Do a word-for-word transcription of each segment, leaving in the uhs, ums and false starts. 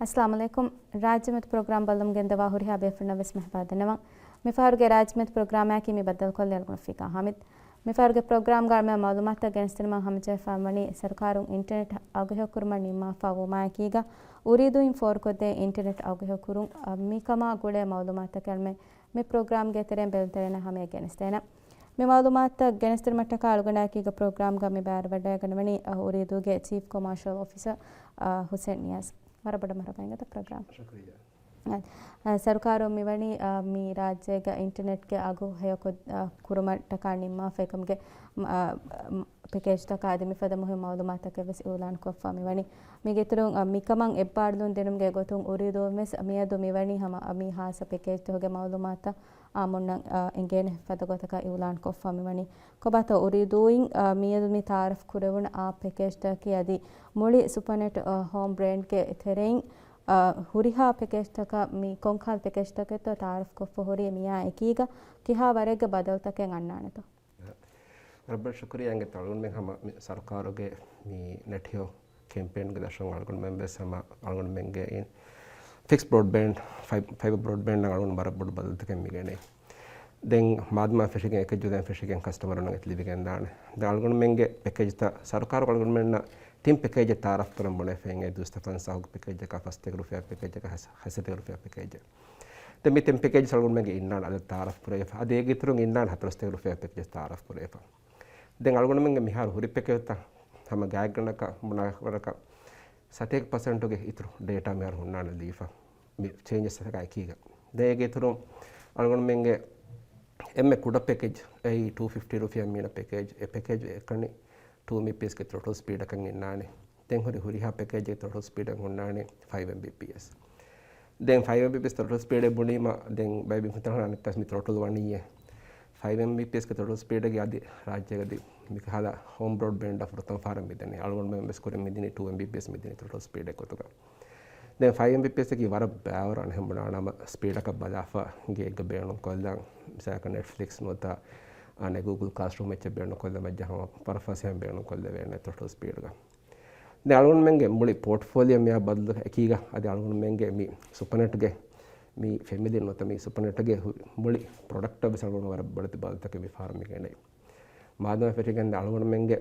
އައްސަލާމު ޢަލައިކުމް. ރާއްޖެމެދު ޕްރޮގްރާމް ބައްލަވަމުން ގެންދަވާ ހުރިހާ ބޭފުޅުންނަށް ވެސް މަރުޙަބާ ދަންނަވަން. މިފަހަރުގެ ރާއްޖެމެދު ޕްރޮގްރާމާއެކީ މި ބައްދަލުކޮށްލީ އަޅުގަނޑު ރަފީޤާ ޙާމިދު. މިފަހަރުގެ ޕްރޮގްރާމްގަ އަޅުމެން މަޢުލޫމާތުތައް ގެނެސްދިނުމަށް ހަމަޖެހިފައިވަނީ، ސަރުކާރުން އިންޓަރނެޓް އަގުހެޔޮކުރުމަށް ނިންމާފަ ވުމާއެކީގަ، އުރީދޫއިން ފޯރުކޮށްދޭ އިންޓަރނެޓް އަގުހެޔޮކުރުން، އަ، މިކަމާ ގުޅޭ މަޢުލޫމާތުތަކެއް އަޅުމެން މި ޕްރޮގްރާމްގެ ތެރެއިން ބެލުންތެރޭންނަށް ހަމަޔަށް ގެނެސްދޭނަން. މި މަޢުލޫމާތުތައް ގެނެސްދިނުމަށްޓަކާ އަޅުގަނޑާއެކީގަ ޕްރޮގްރާމްގަ މި ބައިވެރިވަޑައިގަންނަވަނީ، އަ، އުރީދޫގެ ޗީފް ކޮމާޝަލް އޮފިސަރ، އަ، ޙުސެން ނިޔާޒް. ވަރަށް ބޮޑަށް މަރުޙަބާ އިނގޭތޯ ޕްރޮގްރާމް. ޝުކުރިއްޔާ. އަ، އަ، ސަރުކާރުން މިވަނީ، އަ، މި ރާއްޖޭގަ އިންޓަރނެޓްގެ އަގު ހެޔޮކޮށް، އަ، ކުރުމަށްޓަކާ ނިންމާފައިކަމުގެ، މް، އަ، މް، ޕެކޭޖްތަކާ އަދި މިފަދަ މުހިންމު މަޢުލޫމާތުތަކެއް ވެސް އިޢުލާންކޮށްފަ މިވަނީ. މީގެއިތުރުން، އަ، މިކަމަށް އެއްބާރުލުން ދިނުމުގެ ގޮތުން އުރީދޫން ވެސް މިއަދު މިވަނީ ހަމަ، އަ، މި ހާއްސަ ޕެކޭޖްތަކުގެ މަޢުލޫމާތުތައް އާއްމުންނަށް، އަ، އެނގޭނެ ފަދަ ގޮތަކަށް އިޢުލާންކޮށްފަ މިވަނީ. ކޮބާތޯ އުރީދޫއިން، އަ، މިއަދު މި ތަޢާރަފް ކުރެވުނު އާ ޕެކޭޖްތަކަކީ އަދި މުޅި ސުޕަނެޓް، އަ، ހޯމް ބްރޭންޑްގެ ތެރެއިން، އަ، ހުރިހާ ޕެކޭޖްތަކަށް މި ކޮންކަހަލަ ޕެކޭޖްތަކެއްތޯ ތަޢާރަފްކޮށްފަ ހުރީ މިއާ އެކީގަ ކިހާ ވަރެއްގެ ބަދަލުތަކެއް އަންނާނެތޯ؟ ރައްބަ ޝުކުރިއްޔާ އިނގޭތޯ އަޅުގަނޑުމެން ހަމަ މި ސަރުކާރުގެ މި ނެޓް ހެޔޮ ކެމްޕޭންގެ ދަށުން އަޅުގަނޑުމެން ވެސް ހަމަ އަޅުގަނޑުމެންގެ އިން ފިކްސް ބްރޯޑްބޭންޑް، ފައި-، ފައިބަ ބްރޯޑްބޭންޑް އަޅުގަނޑު ވަރަށް ބޮޑު ބަދަލުތަކެއް މިގެނައީ. ދެން މާދަމާ ފެށިގެން އެކައްޗު ދެން ފެށިގެން ކަސްޓަމަރުންނަށް އެތި ލިބިގެންދާނެ. ދެން އަޅުގަނޑުމެންގެ ޕެކޭޖްތައް ސަރުކާރު އަޅުގަނޑުމެންނަށް ތިން ޕެކޭޖެއް ތަޢާރަފް ކުރަން ބުނެފައި އިނގޭ ދުވަސްތައް ފަންސާހުގެ ޕެކޭޖަކާ ފަސްތޭކަ ރުފިޔާ ޕެކޭޖަކާ ހަ-، ހަތްސަތޭކަ ރުފިޔާ ޕެކޭޖެއް. ދެން މި ތިން ޕެކޭޖް އަޅުގަނޑުމެންގެ އިންނާނެ އަދަދު ތަޢާރަފް ކުރެވިފަ. އަދި އޭގެ އިތުރުން އިންނާނެ ހަތަރުސަތޭކަ ރުފިޔާ ޕެކޭޖް ތަޢާރަފް ކުރެވިފަ. ދެން އަޅުގަނޑުމެންގެ މިހާރު ހުރި ޕެކޭޖްތައް ހަމަ ގާތްގަނޑަކަށް ބުނާ ވަރަކަށް ސަތޭކަ ޕަސެންޓުގެ އިތުރު ޑޭޓާ މިހާރު ހުންނާނެ ލީފަ. މި ޗޭންޖަސްތަކާ އެކީގަ. ދެން އޭގެ އިތުރުން އަޅުގަނޑުމެންގެ އެންމެ ކުޑަ ޕެކޭޖް އެއީ ޓޫ ފިފްޓީ ރުފިޔާ މީނަ ޕެކޭޖް. އެ ޕެކޭޖް އެކަނި ޓޫ އެމްބީޕީއެސްގެ ތްރޮޓްލް ސްޕީޑަކަށް އިންނާނެ. ދެން ހުރި ހުރިހާ ޕެކޭޖެއްގެ ތްރޮޓްލް ސްޕީޑަށް ހުންނާނެ ފައިވް އެމްބީޕީއެސް. ދެން ފައިވް އެމްބީޕީއެސް ތްރޮޓްލް ސްޕީޑެއް ބުނީމަ، ދެން ބައި ބިން ފުންތަން ހަނާނެ ކަސް މި ތްރޮޓްލް ވަނީއޭ. ފައިވް އެމްބީޕީއެސްގެ ތްރޮޓްލް ސްޕީޑެއްގެ އަދި ރާއްޖޭގަ އަދި މިކަހަލަ ހޯމް ބްރޯޑްބޭންޑަށް ފުރަތަމަ ފަހަރަށް މިދެނީ. އަޅުގަނޑުމެން ވެސް ކުރިން މިދިނީ ޓޫ އެމްބީޕީއެސް މިދިނީ ތްރޮޓްލް ސްޕީޑެއް ގޮތުގަ. ދެން ފައިވް އެމްބީޕީއެސް އަކީ ވަރަށް ބައިވަރު އަނެއް ބުނާނަމަ ސްޕީޑަކަށް ބަލާފަ ގޭގަ ބޭނުންކޮށްލަން. މިސާލަކަށް ނެޓްފްލިކްސް ނުވަތަ އަނެއް ގޫގުލް ކްލާސްރޫމް އެއްޗެއް ބޭނުންކޮށްލަން ވެއްޖެ ހަމަ ވަރަށް ފަސޭހައިން ބޭނުންކޮށްލެވޭނެ ތްރޮޓްލް ސްޕީޑްގަ. ދެން އަޅުގަނޑުމެންގެ މުޅި ޕޯޓްފޯލިއޯ މިއާ ބަދަލު އެކީގަ އަދި އަޅުގަނޑުމެންގެ މި ސުޕަނެޓްގެ މި ފެމިލީ ނުވަތަ މި ސުޕަނެޓްގެ ހު-، މުޅި ޕްރޮޑަކްޓަށް ވެސް އަޅުގަނޑު ވަރަށް ބޮޑެތި ބަދަލުތަކެއް މި ފަހަރު މި ގެނައީ. މާދަމާ ފެށިގެން އަޅުގަނޑުމެންގެ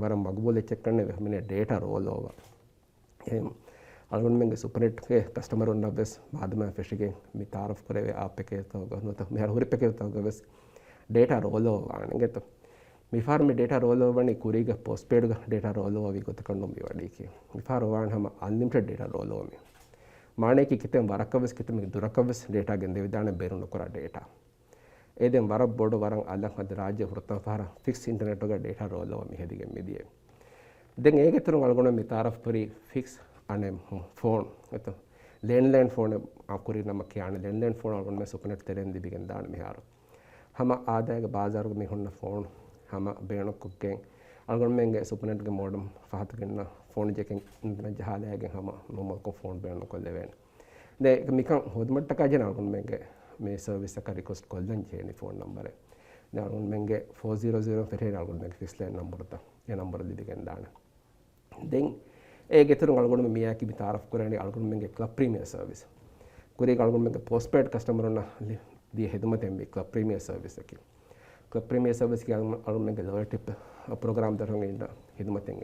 ވަރަށް މަގުބޫލު އެއްޗެއްކަންނެވެ މިނެ ޑޭޓާ ރޯލް އޯވާ. އެހެން އަޅުގަނޑުމެންގެ ސުޕަނެޓްގެ ކަސްޓަމަރުންނަށް ވެސް މާދަމާ ފެށިގެން މި ތަޢާރަފް ކުރެވޭ އާ ޕެކޭޖްތަކުގަ ނުވަތަ މިހާރު ހުރި ޕެކޭޖްތަކުގަ ވެސް ޑޭޓާ ރޯލް އޯވާ ވާނެ އިނގޭތޯ. މިފަހަރު މި ޑޭޓާ ރޯލް އޯވަނީ ކުރީގަ ޕޯސްޓް ޕެއިޑްގަ ޑޭޓާ ރޯލް އޯވީ ގޮތަކަށް ނޫން މި ވަޑީކީ. މިފަހަރު ވާން ހަމަ އަންލިމިޓެޑް ޑޭޓާ ރޯލް އޯވީ. މާނައަކީ ކިތަން ވަރަކަށް ވެސް ކިތަންމެ ދުރަކަށް ވެސް ޑޭޓާ ގެންދެވިދާނެ ބޭނުން ނުކުރާ ޑޭޓާ. އެ ދެން ވަރަށް ބޮޑު ވަރަށް އަލަށް އަދި ރާއްޖެ ފުރަތަމަ ފަހަރަށް ފިކްސް އިންޓަރނެޓުގަ ޑޭޓާ ރޯލް އޯވަ މި ހެދިގެން މިދިޔަ. ދެން އޭގެ އިތުރުން އަޅުގަނޑު މި ތަޢާރަފް ކުރީ ފިކްސް އަނެއް ފޯން. އެތަ ލޭންޑްލައިން ފޯނެއް ކުރިން ނަމަ ކިޔާނެ. ލޭންޑްލައިން ފޯން އަޅުގަނޑު މި ސުޕަނެޓް ތެރެއިން ލިބިގެން ދާނެ މިހާރު. ހަމަ އާދައިގެ ބާޒާރުގަ މި ހުންނަ ފޯނު ހަމަ ބޭނުންކޮށްގެން، އަޅުގަނޑުމެންގެ ސުޕަނެޓްގެ މޯޑަމް ފަހަތުގަ އިންނަ ފޯނު ޖެހިގެން އިންޓަރނެޓް ޖަހާލައިގެން ހަމަ ނޯމަލްކޮށް ފޯނު ބޭނުންކޮށްލެވޭނެ. ދެން މިކަން ހޯދުމަށްޓަކާ ޖެހޭނެ އަޅުގަނޑުމެންގެ މި ސަރވިސްތަކަށް ރިކުއެސްޓް ކޮށްލަން ޖެހޭނެ ފޯނު ނަންބަރެއް. ދެން އަޅުގަނޑުމެންގެ ފޯ ޒީރޯ ޒީރޯ ފެށޭނެ އަޅުގަނޑުމެންގެ ފިކްސް ލައިން ނަންބަރުތައް. އެ ނަންބަރު ލިބިގެން ދާނެ. ދެން އޭގެ އިތުރުން އަޅުގަނޑުމެން މިއާއެކީ މި ތަޢާރަފް ކުރަނީ އަޅުގަނޑުމެންގެ ކްލަބް ޕްރީމިއާ ސަރވިސް. ކުރީގަ އަޅުގަނޑުމެންގެ ޕޯސްޓް ޕެއިޑް ކަސްޓަމަރުންނަށް ލި-، ދިޔަ ހިދުމަތެއް މި ކްލަބް ޕްރީމިއާ ސަރވިސް އަކީ. ކްލަބް ޕްރީމިއާ ސަރވިސް އަޅުގަނޑުމެންގެ ލޯޔަލްޓީ ޕް-، ޕްރޮގްރާމް ދަށުން އިންނަ ހިދުމަތެއް.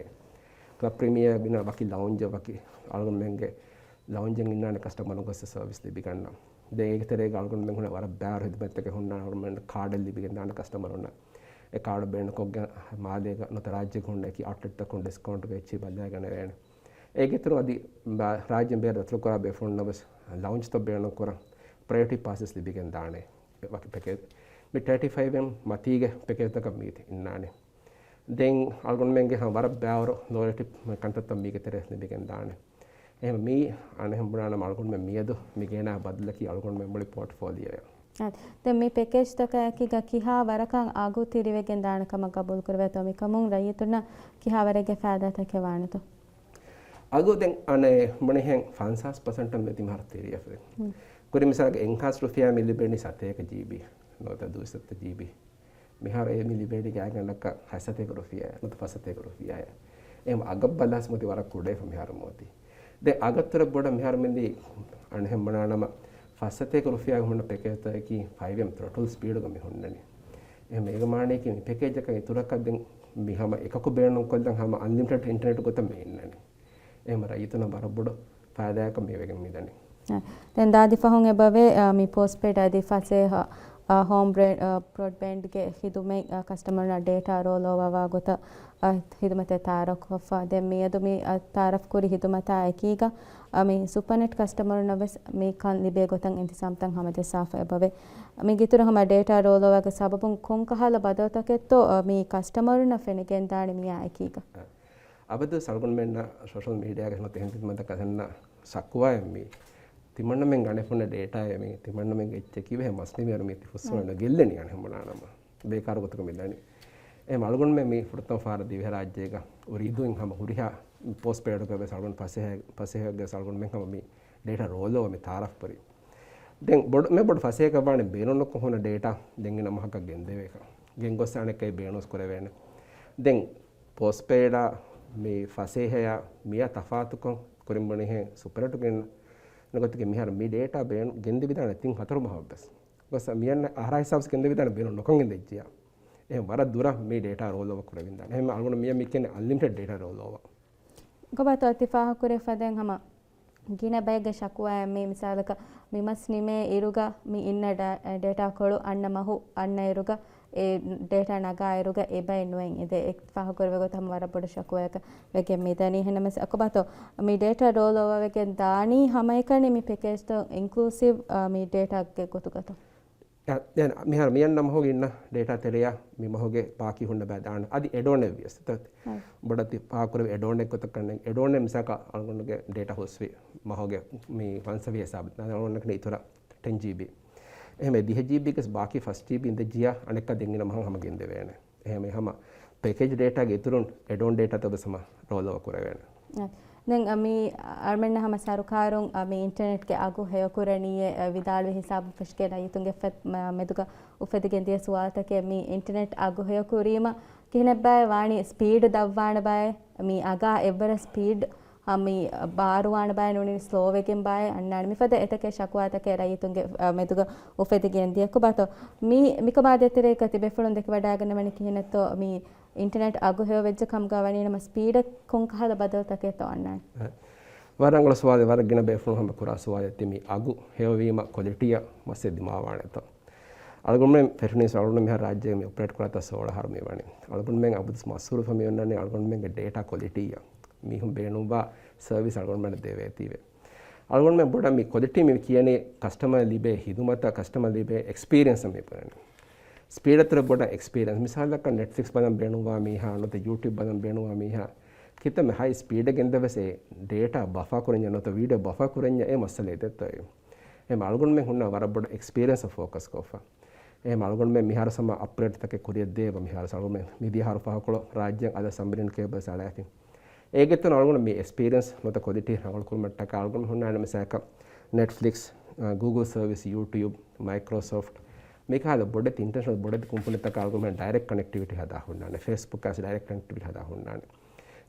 ކްލަބް ޕްރީމިއާ ބިނާ ވަކި ލައުންޖެއް ވަކި އަޅުގަނޑުމެންގެ ލައުންޖެއް އިންނާނެ ކަސްޓަމަރުންގެ ސަރވިސް ލިބިގަންނަ. ދެން އޭގެ ތެރޭގަ އަޅުގަނޑުމެން ހުންނަ ވަރަށް ބާރު ހިދުމަތްތަކެއް ހުންނާނެ އަޅުގަނޑުމެން ކާޑެއް ލިބިގެން ދާނެ ކަސްޓަމަރުންނަށް. އެ ކާޑު ބޭނުންކޮށްގެން މާލޭގަ ނުވަތަ ރާއްޖޭގަ ހުންނަ އެކި އައުޓްލެޓްތަކުން ޑިސްކައުންޓްގެ އެއްޗެއް ބައްލަވަގަނެވޭނެ. އޭގެ އިތުރުން އަދި ބާ-، ރާއްޖޭން ބޭރަށް ދަތުރުކުރާ ބޭފުޅުންނަށް ވެސް ލައުންޖްތައް ބޭނުންކުރަން ޕްރަޔޮރިޓީ ޕާސް ވެސް ލިބިގެން ދާނެ. ވަކި ޕެކޭޖް. މި ތާޓީ ފައިވް އެމް މަތީގެ ޕެކޭޖްތަކަށް މީތި އިންނާނެ. ދެން އަޅުގަނޑުމެންގެ ހަ-، ވަރަށް ބާރު ލޯޔަލްޓީ ކަންތައްތައް މީގެ ތެރޭ ލިބިގެން ދާނެ. އެހެން މީ އަނެއް ބުނާނަމަ އަޅުގަނޑުމެން މިއަދު މި ގެނައި ބަދަލަކީ އަޅުގަނޑުމެން މުޅި ޕޯޓްފޯލިއޯއަށް. އާ، ދެން މި ޕެކޭޖްތަކާއެކީގަ ކިހާ ވަރަކަށް އަގު ތިރިވެގެން ދާނެ ކަމަށް ގަބޫލު ކުރެވޭތޯ މިކަމުން ރައްޔިތުންނަށް ކިހާ ވަރެއްގެ ފައިދާތަކެއް ވާނެތޯ؟ އަގު ދެން އަނެއް ބުނިހެން ފަންސާސް ޕަސެންޓަށް މެދު މިހާރު ތިރީސް ވެ. ކުރި މިސާލަކަށް އެންހާންސް ރުފިޔާ މި ލިބެނީ ސަތޭކަ ޖީބީ ނުވަތަ ދުވިސައްތަ ޖީބީ. މިހާރު އެ މި ލިބޭނީ ގާތްގަނޑަކަށް ހަތްސަތޭކަ ރުފިޔާ ނުވަތަ ފަސްސަތޭކަ ރުފިޔާ. އެހެން އަގަށް ބަލާސް މޮތި ވަރަށް ކުޑައެފަ މިހާރު މޮތި. ދެން އަގަށްތުރެ ބޮޑަށް މިހާރު މިދީ އަނެއް ހަމަނާނަމަ ފަސް ސަތޭކަ ރުފިޔާގެ ހުންނަ ޕެކޭޖްތަކަކީ ފައިވް އެމް ތްރޮޓުލް ސްޕީޑުގަ މި ހުންނަނީ. އެހެން އޭގެ މާނަޔަކީ މި ޕެކޭޖަކަށް އިތުރަކަށް ދެން މި ހަމަ އެކަކު ބޭނުންކޮށްލަން ހަމަ އަންލިމިޓެޑް އިންޓަރނެޓް ގޮތަށް މި އިންނަނީ. އެހެން ރައްޔިތުންނަށް ވަރަށް ބޮޑު ފައިދާއަކަށް މި ވެގެން މިދަނީ. ދެން ދާދި ފަހުން އެބަވޭ، އަ، މި ޕޯސްޓްޕޭޑް އަދި ފަސޭހަ، އަ، ހޯމް ބްރޭ-، އަ، ބްރޯޑްބޭންޑްގެ ޚިދުމަތް، އަ، ކަސްޓަމަރުންނަށް ޑޭޓާ ރޯލް އޯވާ ގޮތަށް، އަ، ޚިދުމަތެއް ތައާރަފްކޮށްފަ. ދެން މިއަދު މި، އަ، ތައާރަފްކުރި ޚިދުމަތާ އެކީގަ، އަ، މި ސުޕަނެޓް ކަސްޓަމަރުންނަށް ވެސް މި ކަން ލިބޭ ގޮތަށް އިންތިޒާމްތައް ހަމަޖައްސާފަ އެބަވޭ. މި ގިތުރު ހަމަ ޑޭޓާ ރޯލް އޯވާގެ ސަބަބުން ކޮންކަހަލަ ބަދަލުތަކެއްތޯ، އަ، މި ކަސްޓަމަރުންނަށް ފެނިގެންދާނެ މިއާ އެކީގަ؟ އަ، އަބަދު އަޅުގަނޑުމެންނަށް ސޯޝަލް މީޑިއާގެ ނުވަތަ އެހެން ތިން މަދަކަށް ހަންނަ ޝަކުވާއެއް މީ. ތިމަންނަމެން ގަނެފުންނަ ޑޭޓާއެއް މީ. ތިމަންނަމެން އެއްޗެއް ކިބެހެ މަސް ނިމޭއިރު މީ ތި ފުއްސުވަން ގެއްލެނީ އަނެއް ހަމަނާނަމަ. ބޭކާރު ގޮތަކަށް މިދަނީ. އެހެން އަޅުގަނޑުމެން މި ފުރަތަމަ ފަހަރަށް ދިވެހިރާއްޖޭގަ އުރީދޫއިން ހަމަ ހުރިހާ ޕޯސްޓް ޕޭޑުގަ ވެސް އަޅުގަނޑު ފަސޭހަ، ފަސޭހައަށް ވެސް އަޅުގަނޑުމެން ހަމަ މި ޑޭޓާ ރޯލް އޯވާ މި ތައާރަފް ކުރީ. ދެން ބޮޑު، މި ބޮޑު ފަސޭހަކަށް ވާނެ ބޭނުން ނުކޮށް ހުންނަ ޑޭޓާ ދެން އިން މަހަކަށް ގެންދެވޭކަށް. ގެންގޮސް އަނެއްކާ ބޭނުންވެސް ކުރެވޭނެ. ދެން ޕޯސްޓް ޕޭޑާ މި ފަސޭހަޔާ މިއާ ތަފާތުކޮށް ކުރިން ބުނިހެން ސުޕަރ ނެޓް ގެން ގޮތަކީ މިހާރު މި ޑޭޓާ ބޭނު-، ގެންދެވިދާނެ ތިން ހަތަރު މަހަށް ވެސް. ގޮސް މިއަންނަ އަހަރާ ހިސާބުސް ގެންދެވިދާނެ ބޭނުން ނުކޮށް އިނދެއްޖިޔާ. އެހެން ވަރަށް ދުރަށް މި ޑޭޓާ ރޯލް އޯވާ ކުރެވިދާނެ. އެހެން އަޅުގަނޑު މިއަށް މި ކިޔަނީ އަންލިމިޓެޑް ޑޭޓާ ރޯލް އޯވާ. ކޮބާތޯ ތި ފާހަގަކުރި ފަދައިން ހަމަ ގިނަ ބައެއްގެ ޝަކުވާއެއް މީ، މިސާލަކަށް މި މަސް ނިމޭ އިރުގަ މި އިންނަ ޑޭ-، ޑޭޓާކޮޅު އަންނަ މަހު އަންނަ އިރުގަ އެ ޑޭޓާ ނަގާ އިރުގަ އެ ބައެއް ނުވެން އެދޭ. އެ ފާހަގަކުރެވޭ ގޮތަށް ހަމަ ވަރަށް ބޮޑު ޝަކުވާއަކަށް ވެގެން މިދަނީ. އެހެންނަމަވެސް އެކޮބާތޯ މި ޑޭޓާ ރޯލް އޯވާވެގެން ދާނީ ހަމައެކަނި މި ޕެކޭޖްތައް އިންކްލޫސިވް، އާ، މި ޑޭޓާގެ ގޮތުގަތޯ؟ އެ، އެ، މިހާރު މިއަންނަ މަހުގެ އިންނަ ޑޭޓާ ތެރެޔަށް މި މަހުގެ ބާކީ ހުންނަ ބައި ދާން. އަދި އެޑޯނެއް ވިޔަސް. ތަ-، ހައި. ބޮޑަށް ތި ފާހަގަކުރެއްވި އެޑޯނެއް ގޮތަކަށް ނެތް. އެޑޯނެއް މިސާލަކަށް އަޅުގަނޑުގެ ޑޭޓާ ހުސްވި މަހުގެ މި ފަންސަވީހަ ހިސާބު. އަދި އަޅުގަނޑަކަށް އިތުރަށް ޓެން ޖީބީ. އެހެން ދިހަ ޖީބީގެ ބާކީ ފަސް ޖީބީ އިނދެއްޖިޔާ އަނެއްކާ ދެން އިންނަ މަހުން ހަމަ ގެންދެވޭނެ. އެހެން ހަމަ ޕެކޭޖް ޑޭޓާގެ އިތުރުން އެޑޯން ޑޭޓާތައް ވެސް ހަމަ ރޯލް އޯވާ ކުރެވޭނެ. އެ، ދެން، އަ، މި އަޅުމެންނަށް ހަމަ ސަރުކާރުން، އަ، މި އިންޓަރނެޓްގެ އަގު ހެޔޮކުރަނީއޭ، އަ، ވިދާޅުވި ހިސާބުން ފެށިގެން ރައްޔިތުންގެ ފެ-، މަ-، މެދުގަ އުފެދިގެން ދިޔަ ސުވާލުތަކެއް. މި އިންޓަރނެޓް އަގު ހެޔޮކުރީމަ ކިހިނެއްބާއޭ ވާނީ؟ ސްޕީޑް ދަށްވާނެބާއޭ؟ މި އަގާ އެއްވަރަށް ސްޕީޑް ހަ، މި ބާރުވާނެބާއޭ ނޫނީ ސްލޯވެގެން ބާއޭ އަންނާނެ. މިފަދަ އެތަކެއް ޝަކުވާތަކެއް ރައްޔިތުންގެ، އަ، މެދުގަ އުފެދިގެން ދިޔަ. ކޮބާތޯ މި، މިކަމާ ދޭތެރޭގަ ތިބޭފުޅުން ދެކިވަޑައިގަންނަވަނީ ކިހިނެއްތޯ މި އިންޓަރނެޓް އަގު ހެޔޮވެއްޖެ ކަމުގަ ވަނީނަމަ ސްޕީޑަށް ކޮންކަހަލަ ބަދަލުތަކެއްތޯ އަންނާނީ؟ އެ، ވަރަށް ރަނގަޅު ސުވާލެއް. ވަރަށް ގިނަ ބޭފުޅުން ހަމަ ކުރާ ސުވާލެއް ތި މި އަގު ހެޔޮވީމަ ކޮލިޓީއަށް މައްސަލަ ދިމާވާނެތޯ؟ އަޅުގަނޑުމެން ފެށުނީސް އަޅުގަނޑު މިހާރު ރާއްޖޭގަ މި އޮޕަރޭޓް ކުރާތާ ސޯޅަ އަހަރު މި ވަނީ. އަޅުގަނޑުމެން އަބަދުސް މަސްހޫރުވެފަ މި އޮންނާނީ އަޅުގަނޑުމެންގެ ޑޭޓާ ކޮލިޓީއަށް. މީހުން ބޭނުންވާ ސަރވިސް އަޅުގަނޑުމެން ދެވޭތީވެ. އަޅުގަނޑުމެން ބޮޑަށް މި ކޮލިޓީ މި ކިޔަނީ ކަސްޓަމަރ ލިބޭ ހިދުމަތަށް، ކަސްޓަމަރ ލިބޭ އެކްސްޕީރިއެންސަށް މި ބުނަނީ. ސްޕީޑަށް ތުރެ ބޮޑަށް އެކްސްޕީރިއެންސް. މިސާލަކަށް ނެޓްފްލިކްސް ބަލަން ބޭނުންވާ މީހާ، ނުވަތަ ޔޫޓިއުބް ބަލަން ބޭނުންވާ މީހާ، ކިތަންމެ ހައި ސްޕީޑެއް ގެންދަވެސް އެ ޑޭޓާ ބަފާ ކުރަންޏާ ނުވަތަ ވީޑިއޯ ބަފާ ކުރަންޏާ އެ މައްސަލަ އެދެއްތޯ އެ. އެހެން އަޅުގަނޑުމެން ހުންނަ ވަރަށް ބޮޑަށް އެކްސްޕީރިއެންސަށް ފޯކަސް ކޮށްފަ. އެހެން އަޅުގަނޑުމެން މިހާރު ހަމަ އަޕްގްރޭޑްތަކެއް ކުރިއަށް ދޭ އެބަ މިހާރު އަޅުގަނޑުމެން މިދިޔަ އަހަރު ފަހަކޮޅު ރާއްޖެއަށް އަދަ ސަބްމެރިން ކޭބަލްސް އަޅައިފިން. އޭގެ އިތުރުން އަޅުގަނޑު މި އެކްސްޕީރިއެންސް ނުވަތަ ކޮލިޓީ ރަނގަޅު ކުރުމަށްޓަކާ އަޅުގަނޑު ހުންނާނެ މިސާލަކަށް ނެޓްފްލިކްސް، އަ، ގޫގުލް ސަރވިސް، ޔޫޓިއުބް، މައިކްރޯސޮފްޓް، މިކަހަލަ ބޮޑެތި އިންޓަރނޭޝަނަލް ބޮޑެތި ކުންފުނިތަކާ އަޅުގަނޑުމެން ޑައިރެކްޓް ކަނެކްޓިވިޓީ ހަދާ ހުންނާނެ. ފޭސްބުކާ ވެސް ޑައިރެކްޓް ކަނެކްޓިވިޓީ ހަދާ ހުންނާނެ.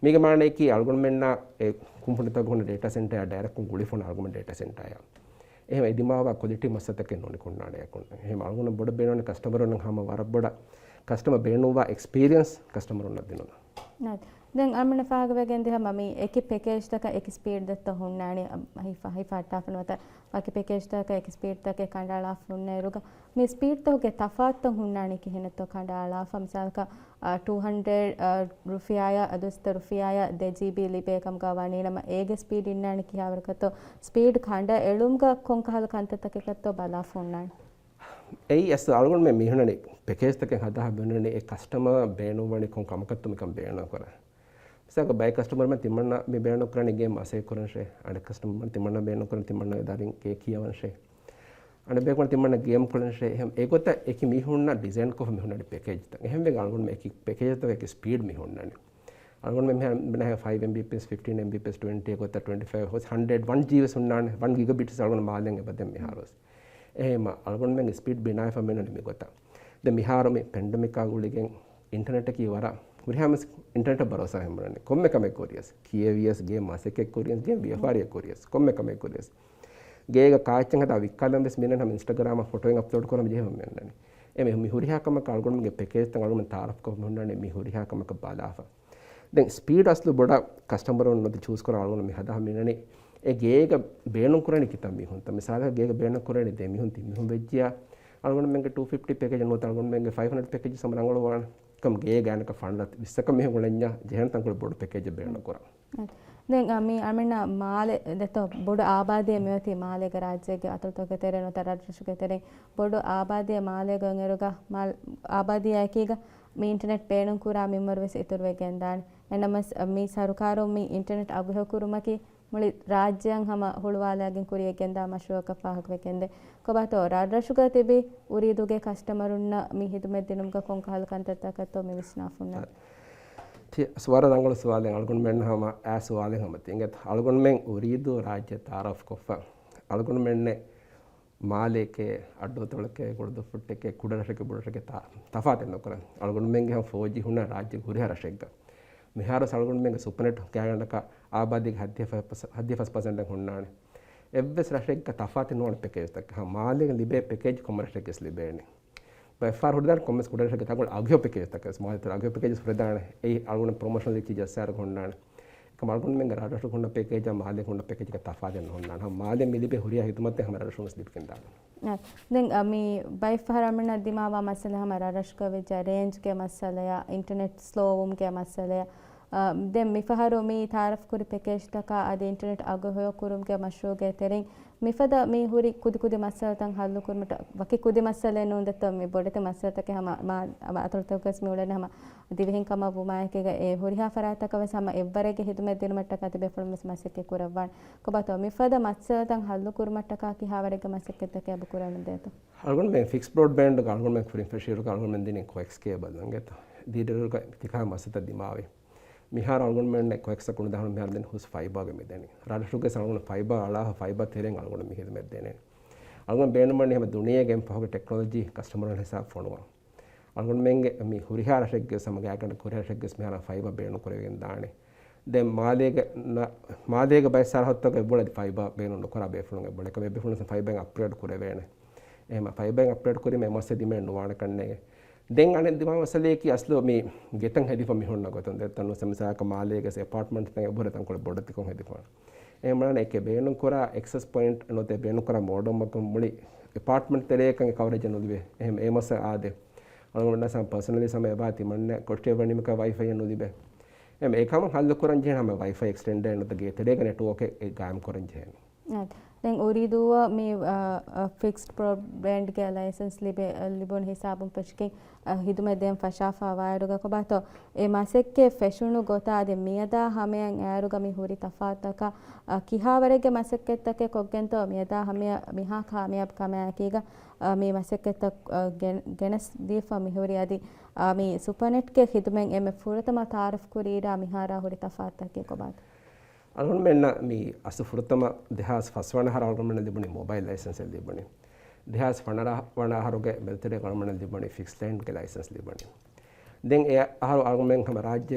މީގެ މާނަޔަކީ އަޅުގަނޑުމެންނާ އެ ކުންފުނިތަކުގެ ހުންނަ ޑޭޓާ ސެންޓަރ ޑައިރެކްޓް ގުޅިފަ އަޅުގަނޑުމެން ޑޭޓާ ސެންޓަރ އެހެން އެދިމާވާ ކޮލިޓީ މައްސަލަތަކެއް ނޫނީ ހުންނާނެ އެކުން. އެހެން އަޅުގަނޑު ބޮޑަށް ބޭނުންވަނީ ކަސްޓަމަރުންނަށް ހަމަ ވަރަށް ބޮޑަށް ކަސްޓަމަރ ބޭނުންވާ އެކްސްޕީރިއެންސް ކަސްޓަމަރުންނަށް ދިނުން. ނައް. ދެން އަޅުގަނޑަށް ފާހަގަވެގެން ދިޔަ ހަމަ މި އެކި ޕެކޭޖްތަކަށް އެކި ސްޕީޑްތައް ހުންނާނީ، އަ، ހިފަ-، ހިފަހައްޓާފަ ނުވަތަ ވަކި ޕެކޭޖްތަކަކަށް އެކި ސްޕީޑްތަކެއް ކަނޑައަޅާފަ ހުންނައިރުގަ މި ސްޕީޑްތަކުގެ ތަފާތުތައް ހުންނާނީ ކިހިނެއްތޯ ކަނޑައަޅާފަ؟ މިސާލަކަށް، އަ، ޓޫ ހަންޑްރެޑް، އަ، ރުފިޔާއަށް އަދުސްތަ ރުފިޔާއަށް ދެ ޖީބީ ލިބޭ ކަމުގަ ވަނީނަމަ އޭގެ ސްޕީޑް އިންނާނީ ކިހާވަރަކަށްތޯ؟ ސްޕީޑް ކަނޑައެޅުމުގަ ކޮންކަހަލަ ކަންތައްތަކަކަށްތޯ ބަލާފަ ހުންނާނީ؟ އެއީ އަސް އަޅުގަނޑުމެން މިހުންނަނީ ޕެކޭޖްތަކެއް ހަދާ ބުނަނީ އެ ކަސްޓަމަރ ބޭނުންވަނީ ކޮން ކަމަކަށްތޯ މިކަން ބޭނުން ކުރާ. މިސާލަކަށް ބައެއް ކަސްޓަމަރުމެން ތިމަންނަ މި ބޭނުން ކުރަނީ ގޭމް މަސޭ ކުރަންށޭ. އަނެއް ކަސްޓަމަރުމެން ތިމަންނަ ބޭނުން ކުރަނީ ތިމަންނަގެ ދަރިން ކޭކް ކިޔަވަންށޭ. އަނެއް ބޭކުޅަ ތިމަންނަ ގޭމް ކުޅެންށޭ. އެހެން އެގޮތަށް އެކި މީހުންނަށް ޑިޒައިން ކޮށްފަ މިހުންނަނީ ޕެކޭޖްތައް. އެހެންވެގެން އަޅުގަނޑު އެކި ޕެކޭޖްތަކަކީ ސްޕީޑް މި ހުންނަނީ. އަޅުގަނޑުމެން މިހާރު ބުނާހެން ފައިވް އެމްބީޕީސް، ފިފްޓީން އެމްބީޕީސް، ޓްވެންޓީ އެގޮތަށް ޓްވެންޓީ ފައިވް ހޮސް ހަންޑްރެޑް ވަން ޖީ ވެސް ހުންނާނެ. ވަން ގިގަބިޓްސް އަޅުގަނޑު މާލެން އެބަދޭ މިހާރު ވެސް. އެހެންވީމަ އަޅުގަނޑުމެންގެ ސްޕީޑް ބިނާވެފަ މިހުންނަނީ މިގޮތަށް. ދެން މިހާރު މި ޕެންޑެމިކާ ގުޅިގެން އިންޓަރނެޓަކީ ވަރަށް ހުރިހާ މަސް އިންޓަރނެޓަށް ބަރޯސާ ހެން ބުނަނީ. ކޮންމެ ކަމެއް ކުރިޔަސް، ކިޔެވިޔަސް، ގޭ މަސައްކަތް ކުރިޔަސް، ގޭ ވިޔަފާރިއެއް ކުރިޔަސް، ކޮންމެ ކަމެއް ކުރިޔަސް. ގޭގަ ކާއެއްޗެއް ހަދާ ވިއްކާލަން ވެސް މިނެން ހަމަ އިންސްޓަގްރާމަށް ފޮޓޯއެއް އަޕްލޯޑް ކުރަމަ ޖެހެމަ މި އަންނަނީ. އެ މި، މި ހުރިހާ ކަމަކަށް އަޅުގަނޑުމެންގެ ޕެކޭޖްތައް އަޅުގަނޑު ތާރަފް ކޮށް ހުންނާނެ މި ހުރިހާ ކަމަކަށް ބަލާފަ. ދެން ސްޕީޑް އަސްލު ބޮޑަށް ކަސްޓަމަރުން ނުދި ޗޫސް ކުރާ އަޅުގަނޑު މި ހަދާ މިނަނީ. އެ ގޭގަ ބޭނުން ކުރަނީ ކިތައް މީހުންތަ؟ މިސާލަކަށް ގޭގަ ބޭނުން ކުރަނީ ދެ މީހުން ތިން މީހުން ވެއްޖިޔާ އަޅުގަނޑުމެންގެ ޓޫ ފިފްޓީ ޕެކޭޖް ނުވަތަ އަޅުގަނޑުމެންގެ ފައިވް ހަންޑްރެޑް ޕެކޭޖް ހަމަ ރަނގަޅުވާނެ. ކަމް ގޭ ގާތްގަނޑަކަށް ފަންސާސް ވިއްސަކަށް މީހުން އުޅެންޏާ ޖެހޭނެ ތަންކޮޅެއް ބޮޑު ޕެކޭޖެއް ބޭނުން ކުރާ. ދެން، އަ، މި އަޅުމެންނަށް މާލެ ދެތޯ ބޮޑު އާބާދީއެއް މިއޮތީ މާލޭގެ ރާއްޖޭގެ އަތޮޅުތަކުގެ ތެރޭ ނުވަތަ ރަށްރަށުގެ ތެރެއިން ބޮޑު އާބާދީއެއް މާލޭގަ އޮތްއިރުގަ މާލް-، އާބާދީއާއެކީގަ މި އިންޓަރނެޓް ބޭނުންކުރާ މިންވަރު ވެސް އިތުރުވެގެންދާނެ. އެނަމަސް، އަ، މި ސަރުކާރުން މި އިންޓަރނެޓް އަގުހެޔޮކުރުމަކީ މުޅި ރާއްޖެއަށް ހަމަ ހުޅުވާލާގެން ކުރިޔަށް ގެންދާ މަޝްރޫއަކަށް ފާހަގަވެގެންދޭ. ކޮބާތޯ ރަށްރަށުގަ ތިބި އުރީދޫގެ ކަސްޓަމަރުންނަށް މި ހިދުމަތް ދިނުމުގަ ކޮންކަހަލަ ކަންތައްތަކަށްތޯ މި ވިސްނާފުންނަ؟ ތި-، ސުވާލު ރަނގަޅު ސުވާލެއް. އަޅުގަނޑުމެން ހަމަ އާ ސުވާލެއް ހަމަ ތި އިނގޭތަ؟ އަޅުގަނޑުމެން އުރީދޫ ރާއްޖެ ތައާރަފް ކޮށްފަ. އަޅުގަނޑުމެންނެއް މާލޭކޭ، އައްޑުއަތޮޅެކޭ، ކުޅަދުއްފުއްޓެކޭ، ކުޑަރަށެކޭ، ބޮޑުރަށެކޭ ތަ-، ތަފާތެއް ނުކުރަން. އަޅުގަނޑުމެންގެ ހަމަ ފޯ ޖީ ހުންނަ ރާއްޖެ ހުރިހާ ރަށެއްގަ. މިހާރު އަޅުގަނޑުމެންގެ ސުޕަނެޓް ގާތްގަނޑަކަށް އާބާދީގެ ހަތްދިހަ ފަސް، ހަތްދިހަ ފަސް ޕަސެންޓެއް ހުންނާނެ. އެއްވެސް ރަށެއްގަ ތަފާތެއް ނުވާނެ ޕެކޭޖްތަކެއް. ހަމަ މާލޭގަ ލިބޭ ޕެކޭޖް ކޮންމެ ރަށެއްގެސް ލިބޭނެ. ބައެއްފަހަރު ހުރެދާނެ ކޮންމެސް ކުޑަ ރަށެއްގެ ތަންކޮޅެއް އަގުހެޔޮ ޕެކޭޖްތަކެއް، މާލޭ ތެރޭ އަގުހެޔޮ ޕެކޭޖް ހުރެދާނެ. އެއީ އަޅުގަނޑު ޕްރޮމޯޝަނަލް އެއްޗެއް ޖައްސާއިރު ހުންނާނެ. އެކަމް އަޅުގަނޑުމެންގެ ރަށްރަށުގަ ހުންނަ ޕެކޭޖާ މާލޭގަ ހުންނަ ޕެކޭޖްގެ ތަފާތެއް ނުހުންނާނެ. ހަމަ މާލޭ މި ލިބޭ ހުރިހާ ހިދުމަތެއް ހަމަ ރަށްރަށުން ވެސް ލިބިގެންދާނެ. އަ، ދެން، އަ، މި ބައެއްފަހަރު އަޅުގަނޑަށް ދިމާވާ މައްސަލަ ހަމަ ރަށްރަށުގަ ވެއްޖެ ރޭންޖްގެ މައްސަލަޔާ، އިންޓަރނެޓް ސްލޯވުމުގެ މައްސަލަޔާ، އަ، ދެން މިފަހަރު މި ތައާރަފްކުރި ޕެކޭޖްތަކާ އަދި އިންޓަރނެޓް އަގު ހެޔޮކުރުމުގެ މަޝްރޫއުގެ ތެރެއިން މިފަދަ މި ހުރި ކުދިކުދި މައްސަލަތައް ހައްލުކުރުމަށްޓަ-، ވަކި ކުދި މައްސަލައެއް ނޫން ދެއްތޯ، މި ބޮޑެތި މައްސަލަތަކެއް ހަމަ މާ، މާ އަތޮޅުތަކުގަސް މި އުޅެނީ ހަމަ ދިވެހިން ކަމަށް ވުމާއެކީގަ އެ ހުރިހާ ފަރާތްތަކަށް ވެސް ހަމަ އެއްވަރެއްގެ ހިދުމަތް ދިނުމަށްޓަކާ ތިބޭފުޅުން ވެސް މަސައްކަތް ކުރައްވާނެ. ކޮބާތޯ މިފަދަ މައްސަލަތައް ހައްލުކުރުމަށްޓަކާ ކިހާވަރެއްގެ މަސައްކަތްތަކެއް އެބަ ކުރަން ދޭތޯ؟ އަޅުގަނޑުމެން ފިކްސް ބްރޯޑްބޭންޑްގަ އަޅުގަނޑުމެން ކުރިން ފެށިއިރުގަ އަޅުގަނޑުމެން ދިނީ ކޮއެކްސް ކޭބަލް އިނގޭތަ؟ ދީދިއިރުގަ ތިކާ މައްސަލަތައް ދިމާވި. މިހާރު އަޅުގަނޑުމެންނެއް ކޮއެކްސް ކުނިދާނު މިހާރު ދެން ހުސް ފައިބާގެ މިދެނީ. ރަށްރަށުގެ އަޅުގަނޑު ފައިބާ އަޅާފަ ފައިބާ ތެރެއިން އަޅުގަނޑު މި ހިދުމަތް ދޭނެ. އަޅުގަނޑު ބޭނުންވަނީ ހަމަ ދުނިޔޭގެ އެންމެ ފަހުގެ ޓެކްނޮލޮޖީ ކަސްޓަމަރުން ހިސާބް ފޮނުވާ. އަޅުގަނޑުމެންގެ މި ހުރިހާ ރަށެއްގެ ސަމަ ގާތްގަނޑަކަށް ހުރިހާ ރަށެއްގެ މިހާރު ފައިބާ ބޭނުން ކުރެވިގެން ދާނެ. ދެން މާލޭގެ ނަ-، މާލޭގެ ބައެއް ސަރަހައްދުތަކުގަ އެބައުޅޭ ފައިބާ ބޭނުން ނުކުރާ ބޭފުޅުން އެބައުޅޭ. އެކަމަ އެބޭފުޅުން ފައިބާއިން އަޕްގްރޭޑް ކުރެވޭނެ. އެހެން ފައިބާއިން އަޕްގްރޭޑް ކުރީމަ އެ މައްސަލަ ދިމާވެ ނުވާނެ ކަންނޭނގެ. ދެން އަނެއް ދިމާވި މައްސަލައަކީ އަސްލު މި ގެތައް ހެދިފަ މި ހުންނަ ގޮތުން. ދެން މިސާލަކަށް މާލޭގެ އެޕާޓްމަންޓްތައް އެބަހުރި ތަންކޮޅެއް ބޮޑެތިކޮށް ހެދިފަ. އެހެންވީމަ އެކަން ބޭނުންކުރާ އެކްސެސް ޕޮއިންޓް ނުވަތަ ބޭނުންކުރާ މޯޑަމްއަކަށް މުޅި އެޕާޓްމަންޓް ތެރޭގަ ކަވަރޭޖެއް ނުލިބޭ. އެހެން އެ މައްސަލަ އާދޭ. އަޅުގަނޑުމެންނަށް ޕާސަނަލީ ސަމަ އެބަ ތިމަންނަ ކޮށްޓޭ ވަނީމަކަށް ވައިފައިއެއް ނުލިބޭ. އެހެން އެކަމަށް ހައްލުކުރަން ޖެހޭނެ ހަމަ ވައިފައި އެކްސްޓެންޑެއް ނުވަތަ ގޭތެރޭގަ ނެޓްވޯކެއް ގާއިމްކުރަން ޖެހޭނެ. އާ، ދެން އުރީދޫއަށް މި، އާ، އާ، ފިކްސްޑް ބްރޯޑްބޭންޑްގެ ލައިސަންސް ލިބޭ، އާ، ލިބުނު ހިސާބުން ފެށިގެން، އާ، ހިދުމަތް ދޭން ފަށާފަ ވާއިރުގަ ކޮބާތޯ އެ މަސައްކަތް ފެށުނު ގޮތާ އަދި މިއަދާ ހަމަޔަށް އައިރުގަ މި ހުރި ތަފާތުތަކަށް، އާ، ކިހާވަރެއްގެ މަސައްކަތްތަކެއް ކޮށްގެންތޯ މިއަދާ ހަމަޔަށް މިހާ ކާމިޔާބު ކަމާއެކީގަ، އާ، މި މަސައްކަތްތައް، އާ، ގެން-، ގެނެސް ދީފަ މިހުރި އަދި، އާ، މި ސުޕަނެޓްގެ ޚިދުމަތް އެންމެ ފުރަތަމަ ތައާރަފް ކުރިއިރާ މިހާރާ ހުރި ތަފާތުތަކީ ކޮބާތޯ؟ އަޅުގަނޑުމެންނަށް މި އަސްލު ފުރަތަމަ ދެހާސް ފަސް ވަނަ އަހަރަށް އަޅުގަނޑުމެންނަށް ލިބުނީ މޮބައިލް ލައިސަންސެއް ލިބުނީ. ދެހާސް ވަނަ ވަނަ އަހަރުގެ މެދުތެރޭގަ އަޅުގަނޑުމެންނަށް ލިބުނީ ފިކްސް ލައިންގެ ލައިސަންސް ލިބުނީ. ދެން އެ އަހަރު އަޅުގަނޑުމެން ހަމަ ރާއްޖެ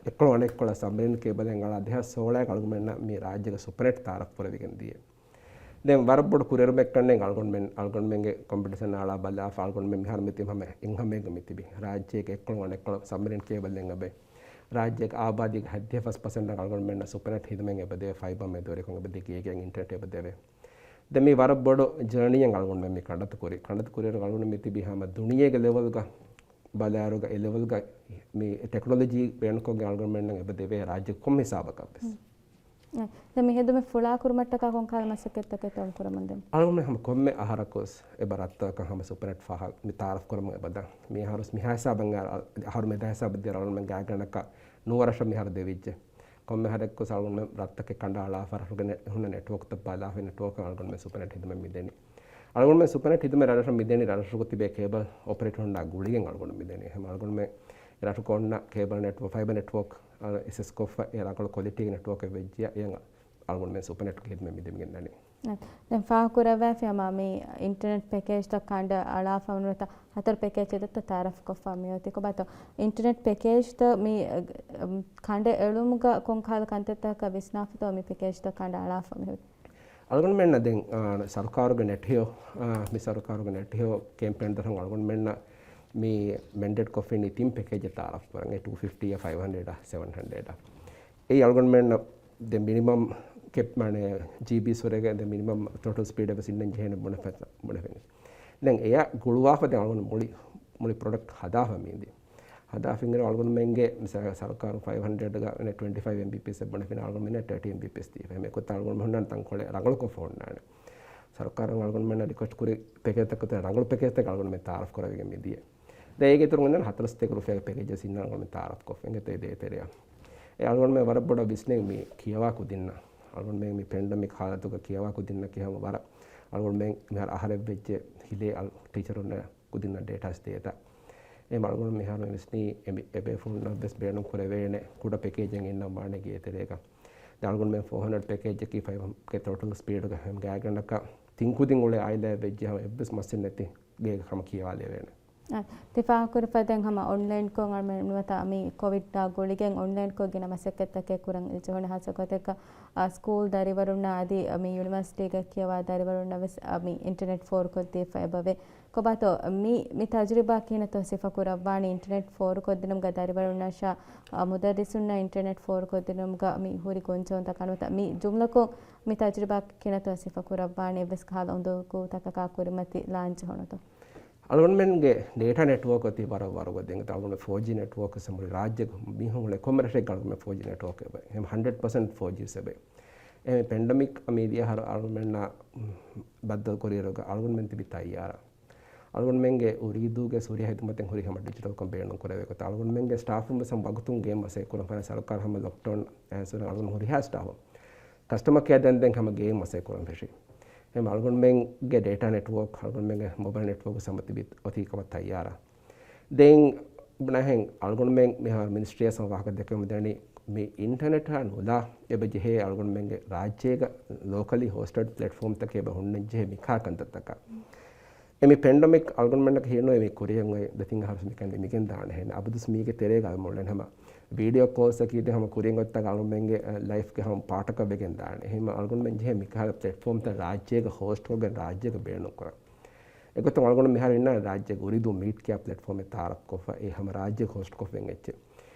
އެއްކޮޅު އަނެއްކޮޅަށް ސަބްމެރިން ކޭބަލެއް އަޅާ ދެހާސް ސޯޅައަށް އަޅުގަނޑުމެންނަށް މި ރާއްޖޭގެ ސުޕަނެޓް ތައާރަފް ކުރެވިގެން ދިޔަ. ދެން ވަރަށް ބޮޑު ކުރިއެރުމެއް ކަންނޭނގެ އަޅުގަނޑުމެން، އަޅުގަނޑުމެންގެ ކޮމްޕިޓިޝަން އަޅާ ބަލާފަ އަޅުގަނޑުމެން މިހާރު މިތިބީ ހަމަ އެއްހަމައެއްގަ މިތިބީ. ރާއްޖޭގެ އެއްކޮޅު އަނެއްކޮޅު ސަބްމެރިން ކޭބަލް އެބަ ދޭ. ރާއްޖޭގެ އާބާދީގެ ހަތްދިހަ ފަސް ޕަސެންޓަށް އަޅުގަނޑުމެންނަށް ސުޕަނެޓް ހިދުމަތް އެބަދޭ، ފައިބާ މެދުވެރިކޮށް އެބަދޭ، ގޭގެއިން އިންޓަރނެޓް އެބަދެވޭ. ދެން މީ ވަރަށް ބޮޑު ޖާނީއެއް އަޅުގަނޑުމެން މި ކަނޑައަތު ކުރީ. ކަނޑައަތު ކުރިއިރު އަޅުގަނޑު މިތިބީ ހަމަ ދުނިޔޭގެ ލެވެލްގަ ބަލާއިރުގަ އެ ލެވެލްގަ މި ޓެކްނޮލޮޖީ ބޭނުންކޮށްގެން އަޅުގަނޑުމެންނަށް އެބަދެވޭ ރާއްޖެ ކޮންމެ ހިސާބަކަށް ވެސް. ހުން. ދެން މި ހެދުމެއް ފުޅާ ކުރުމަށްޓަކާ ކޮންކަހަލަ މަސައްކަތްތަކެއްތޯ ކުރަމުން ދެން؟ އަޅުގަނޑުމެން ހަމަ ކޮންމެ އަހަރަކުވެސް އެބަ ރަށްތަކަކަށް ހަމަ ސުޕަނެޓް ފާހަގަ މި ތައާރަފް ކުރަމުން އެބަދާ. މި އަހަރު މިހާ ހިސާބަށް އަ-، އަހަރު މެދާ ހިސާބަށް ދިޔަ އަޅުގަނޑުމެން ގާތްގަނޑަކަށް ނުވަ ރަށަށް މިހާރު ދެވިއްޖެ. ކޮންމެ އަހަރެއްކުވެސް އަޅުގަނޑުމެން ރަށްތަކެއް ކަނޑައަޅާފަ ރަށުގެ ނެ-، ހުންނަ ނެޓްވޯކްތައް ބަލާފަ ނެޓްވޯކަށް އަޅުގަނޑުމެން ސުޕަނެޓް ހިދުމަތް މިދެނީ. އަޅުގަނޑުމެން ސުޕަނެޓް ހިދުމަތް ރަށްރަށަށް މިދެނީ ރަށްރަށުގަ ތިބޭ ކޭބަލް އޮޕަރޭޓަރުންނާ ގުޅިގެން އަޅުގަނޑު މިދެނީ. އެހެން އަޅުގަނޑުމެން ރަށުގަ އޮންނަ ކޭބަލް ނެޓްވޯކް، ފައިބަ ނެޓްވޯކް، އަ، އެސެސް ކޮށްފަ އެ ރަނގަޅު ކޮލިޓީގެ ނެޓްވޯކެއް ވެއްޖިޔާ އެ އަޅުގަނޑުމެން ސުޕަނެޓްގެ ހިދުމަތް މިދެމިގެން ދަނީ. ދެން ފާހަގަކުރައްވައިފި ހަމަ މި އިންޓަރނެޓް ޕެކޭޖްތައް ކަނޑައަޅާފަ ނުވަތަ ހަތަރު ޕެކޭޖްތައް ތައް ތައާރަފްކޮށްފަ މިއޮތީ. ކޮބާތޯ އިންޓަރނެޓް ޕެކޭޖްތައް މި ކަނޑައެޅުމުގަ ކޮން ކަހަލަ ކަންތައްތަކަކަށް ވިސްނާފަތޯ މި ޕެކޭޖްތައް ކަނޑައަޅާފަ މި ހުރީ؟ އަޅުގަނޑުމެންނަށް ދެން، އާ، ސަރުކާރުގެ ނެޓް ހެޔޮ، އާ، މި ސަރުކާރުގެ ނެޓް ހެޔޮ ކެމްޕޭން ދަށުން އަޅުގަނޑުމެންނަށް މި މެންޑޭޓް ކޮށްފިނީ ތިން ޕެކޭޖެއް ތައާރަފް ކުރަން، އެ ޓޫ ފިފްޓީ، ފައިވް ހަންޑްރެޑް، ސެވަން ހަންޑްރެޑް. އެއީ އަޅުގަނޑުމެންނަށް ދެން މިނިމަމް ކެޕް، މާނަ ޖީބީސް ވަރެގެ ދެން މިނިމަމް ޓޯޓަލް ސްޕީޑެއް ވެސް އިންނަން ޖެހޭނެ ބުނެފަ-، ބުނެފިން. ދެން އެއަށް ގުޅުވާފަ ދެން އަޅުގަނޑު މުޅި، މުޅި ޕްރޮޑަކްޓް ހަދާފަ މީދީ. ހަދާފިން އިރު އަޅުގަނޑުމެންގެ މިސާލަކަށް ސަރުކާރުން ފައިވް ހަންޑްރެޑްގަ ޓްވެންޓީ ފައިވް އެމްބީޕީސް ބުނެފިން އަޅުގަނޑުމެންނަށް ތާޓީ އެމްބީޕީސް ދީފަ. އެކޮތަށް އަޅުގަނޑު ހުންނާނެ ތަންކޮޅެއް ރަނގަޅުކޮށް ހުންނާނެ. ސަރުކާރުން އަޅުގަނޑުމެންނަށް ރިކުއެސްޓް ކުރި ޕެކޭޖްތައް ކޮތަ ރަނގަޅު ޕެކޭޖްތަކެއް އަޅުގަނޑުމެން ތައާރަފް ކުރެވިގެން މިދިޔަ. ދެން އޭގެ އިތުރުން އިންނަން ހަތަރުސަތޭކަ ރުފިޔާގެ ޕެކޭޖެއް އިންނަން އަޅުގަނޑުމެން ތައާރަފް ކޮށްފަ އިނގޭތޯ ދޭތެރެއަށް. އެ އަޅުގަނޑުމެން ވަރަށް ބޮޑަށް ވިސްނޭ މި ކިޔަވާ ކުދިންނަށް. އަޅުގަނޑުމެން މި ޕެންޑެމިކް ހާލަތުގަ ކިޔަވާ ކުދިންނަކީ ހަމަ ވަރަށް އަޅުގަނޑުމެން މިހާރު އަހަރެއް ވެއްޖެ ހިލޭ އަޅު-، ޓީޗަރުންނަށް ކުދިންނަށް ޑޭޓާސް ދޭތަ. އެހެން އަޅުގަނޑު މިހާރު މި ވިސްނީ އެ މި-، އެބޭފުޅުންނަށް ވެސް ބޭނުން ކުރެވޭނެ ކުޑަ ޕެކޭޖެއް އިންނަން ވާނެ ގޭތެރޭގަ. ދެން އަޅުގަނޑުމެން ފޯ ހަންޑްރެޑް ޕެކޭޖަކީ ފައިވް ހަންޑްރެޑް ޓޯޓަލް ސްޕީޑުގަ ހަމަ ގާތްގަނޑަކަށް ތިން ކުދިން އުޅޭ އާއިލާއެއް ވެއްޖެ ހަމަ އެއްވެސް މަސްއެއް ނެތި ގޭގަ ހަމަ ކިޔަވާލެވޭނެ. އަ، ތި ފާހަގަކުރި ފަދައިން ހަމަ އޮންލައިންކޮށް ނުވަތަ މި ކޮވިޑްއާ ގުޅިގެން އޮންލައިންކޮށް ގިނަ މަސައްކަތްތަކެއް ކުރަން އެއްޗެހި ހާއްސަ ގޮތެއްގަ، އަ، ސްކޫލް ދަރިވަރުންނާ އަދި މި ޔުނިވަރސިޓީގަ ކިޔަވާ ދަރިވަރުންނަށް ވެސް، އަ، މި އިންޓަރނެޓް ފޯރުކޮށްދީފަ އެބަވޭ. ކޮބާތޯ މި، މި ތަޖުރިބާ ކިހިނެއްތޯ ސިފަކުރައްވާނީ އިންޓަރނެޓް ފޯރުކޮށްދިނުމުގަ ދަރިވަރުންނަށާ، އަ، މުދައްރިސުންނަށް އިންޓަރނެޓް ފޯރުކޮށްދިނުމުގަ މި ހުރި ގޮންޖެހުންތަކާ ނުވަތަ މި ޖުމްލަކޮށް މި ތަޖުރިބާ ކިހިނެއްތޯ ސިފަކުރައްވާނީ އެއްވެސް ކަހަލަ އުނދަގޫތަކަކާ ކުރިމަތި ލާންޗެއް ހޮނުތޯ؟ އަޅުގަނޑުމެންގެ ޑޭޓާ ނެޓްވޯކް އޮތީ ވަރަށް ވަރުގަދަ. އެނގޭތޯ އަޅުގަނޑު ފޯ ޖީ ނެޓްވޯކް ސަމުރި ރާއްޖޭގަ މީހުން އުޅޭ ކޮންމެ ރަށެއްގަ އަޅުގަނޑު ފޯ ޖީ ނެޓްވޯކް އެބަ. އެހެން ހަންޑްރެޑް ޕަސެންޓް ފޯ ޖީ ސެބެ. އެހެން ޕެންޑެމިކް މިދިޔަ އަހަރު އަޅުގަނޑުމެންނާ ބައްދަލު ކުރިއިރުގަ އަޅުގަނޑުމެން ތިބި ތައްޔާރަށް. އަޅުގަނޑުމެންގެ އުރީދޫގެ ހުރިހާ ހިދުމަތެއް ހުރީ ހަމަ ޑިޖިޓަލްކޮށް ބޭނުން ކުރެވޭ ގޮތަށް އަޅުގަނޑުމެންގެ ސްޓާފުން ވެސް ހަމަ ވަގުތުން ގެއިން މަސައްކަތް ކުރަން ފަރާތް ސަރުކާރު ހަމަ ލޮކްޑައުން އައިސް އަޅުގަނޑު ހުރިހާ ސްޓާފު ކަސްޓަމަ ކެއާ ދެން ދެން ހަމަ ގެއިން މަސައްކަތް ކުރަން ފެށި. އެހެން އަޅުގަނޑުމެންގެ ޑޭޓާ ނެޓްވޯކް، އަޅުގަނޑުމެންގެ މޮބައިލް ނެޓްވޯކް ހަމަ ތިބި އޮތީ ކަމަށް ތައްޔާރަށް. ދެން ބުނާހެން އަޅުގަނޑުމެން މިހާރު މިނިސްޓްރީއަށް ހަމަ ވާހަކަ ދެކެމުން ދަނީ މި އިންޓަރނެޓާ ނުލާ އެބަ ޖެހޭ އަޅުގަނޑުމެންގެ ރާއްޖޭގަ ލޯކަލީ ހޯސްޓެޑް ޕްލެޓްފޯމްތަކެއް އެބަ ހުންނަން ޖެހޭ މިކާ ކަންތައްތަކަށް. އެ މި ޕެންޑެމިކް އަޅުގަނޑުމެންނަކަށް ހީނުވޭ މި ކުރިއަށް އޮތް ދެތިން އަހަރު މިކަން ނިމިގެން ދާނެ ހެން. އަބަދުސް މީގެ ތެރޭގަ އަޅުމުޅެން ހަމަ ވީޑިއޯ ކޯލްސް އަކީ ދެ ހަމަ ކުރިއަށް އޮތްތާ އަޅުމެންގެ، އަ، ލައިފްގެ ހަމަ ޕާޓަކަށް ވެގެން ދާނެ. އެހެން އަޅުގަނޑުމެން ޖެހޭ މިކަހަލަ ޕްލެޓްފޯމްތައް ރާއްޖޭގަ ހޯސްޓްކޮށްގެން ރާއްޖޭގަ ބޭނުން ކުރަން. އެގޮތުން އަޅުގަނޑު މިހާރު އިންނާނެ ރާއްޖޭގެ އުރިދޫ މީޓް ކިޔާ ޕްލެޓްފޯމެއް ތައާރަފްކޮށްފަ، އެ ހަމަ ރާއްޖޭގަ ހޯސްޓްކޮށްފައި އެއްޗެއް.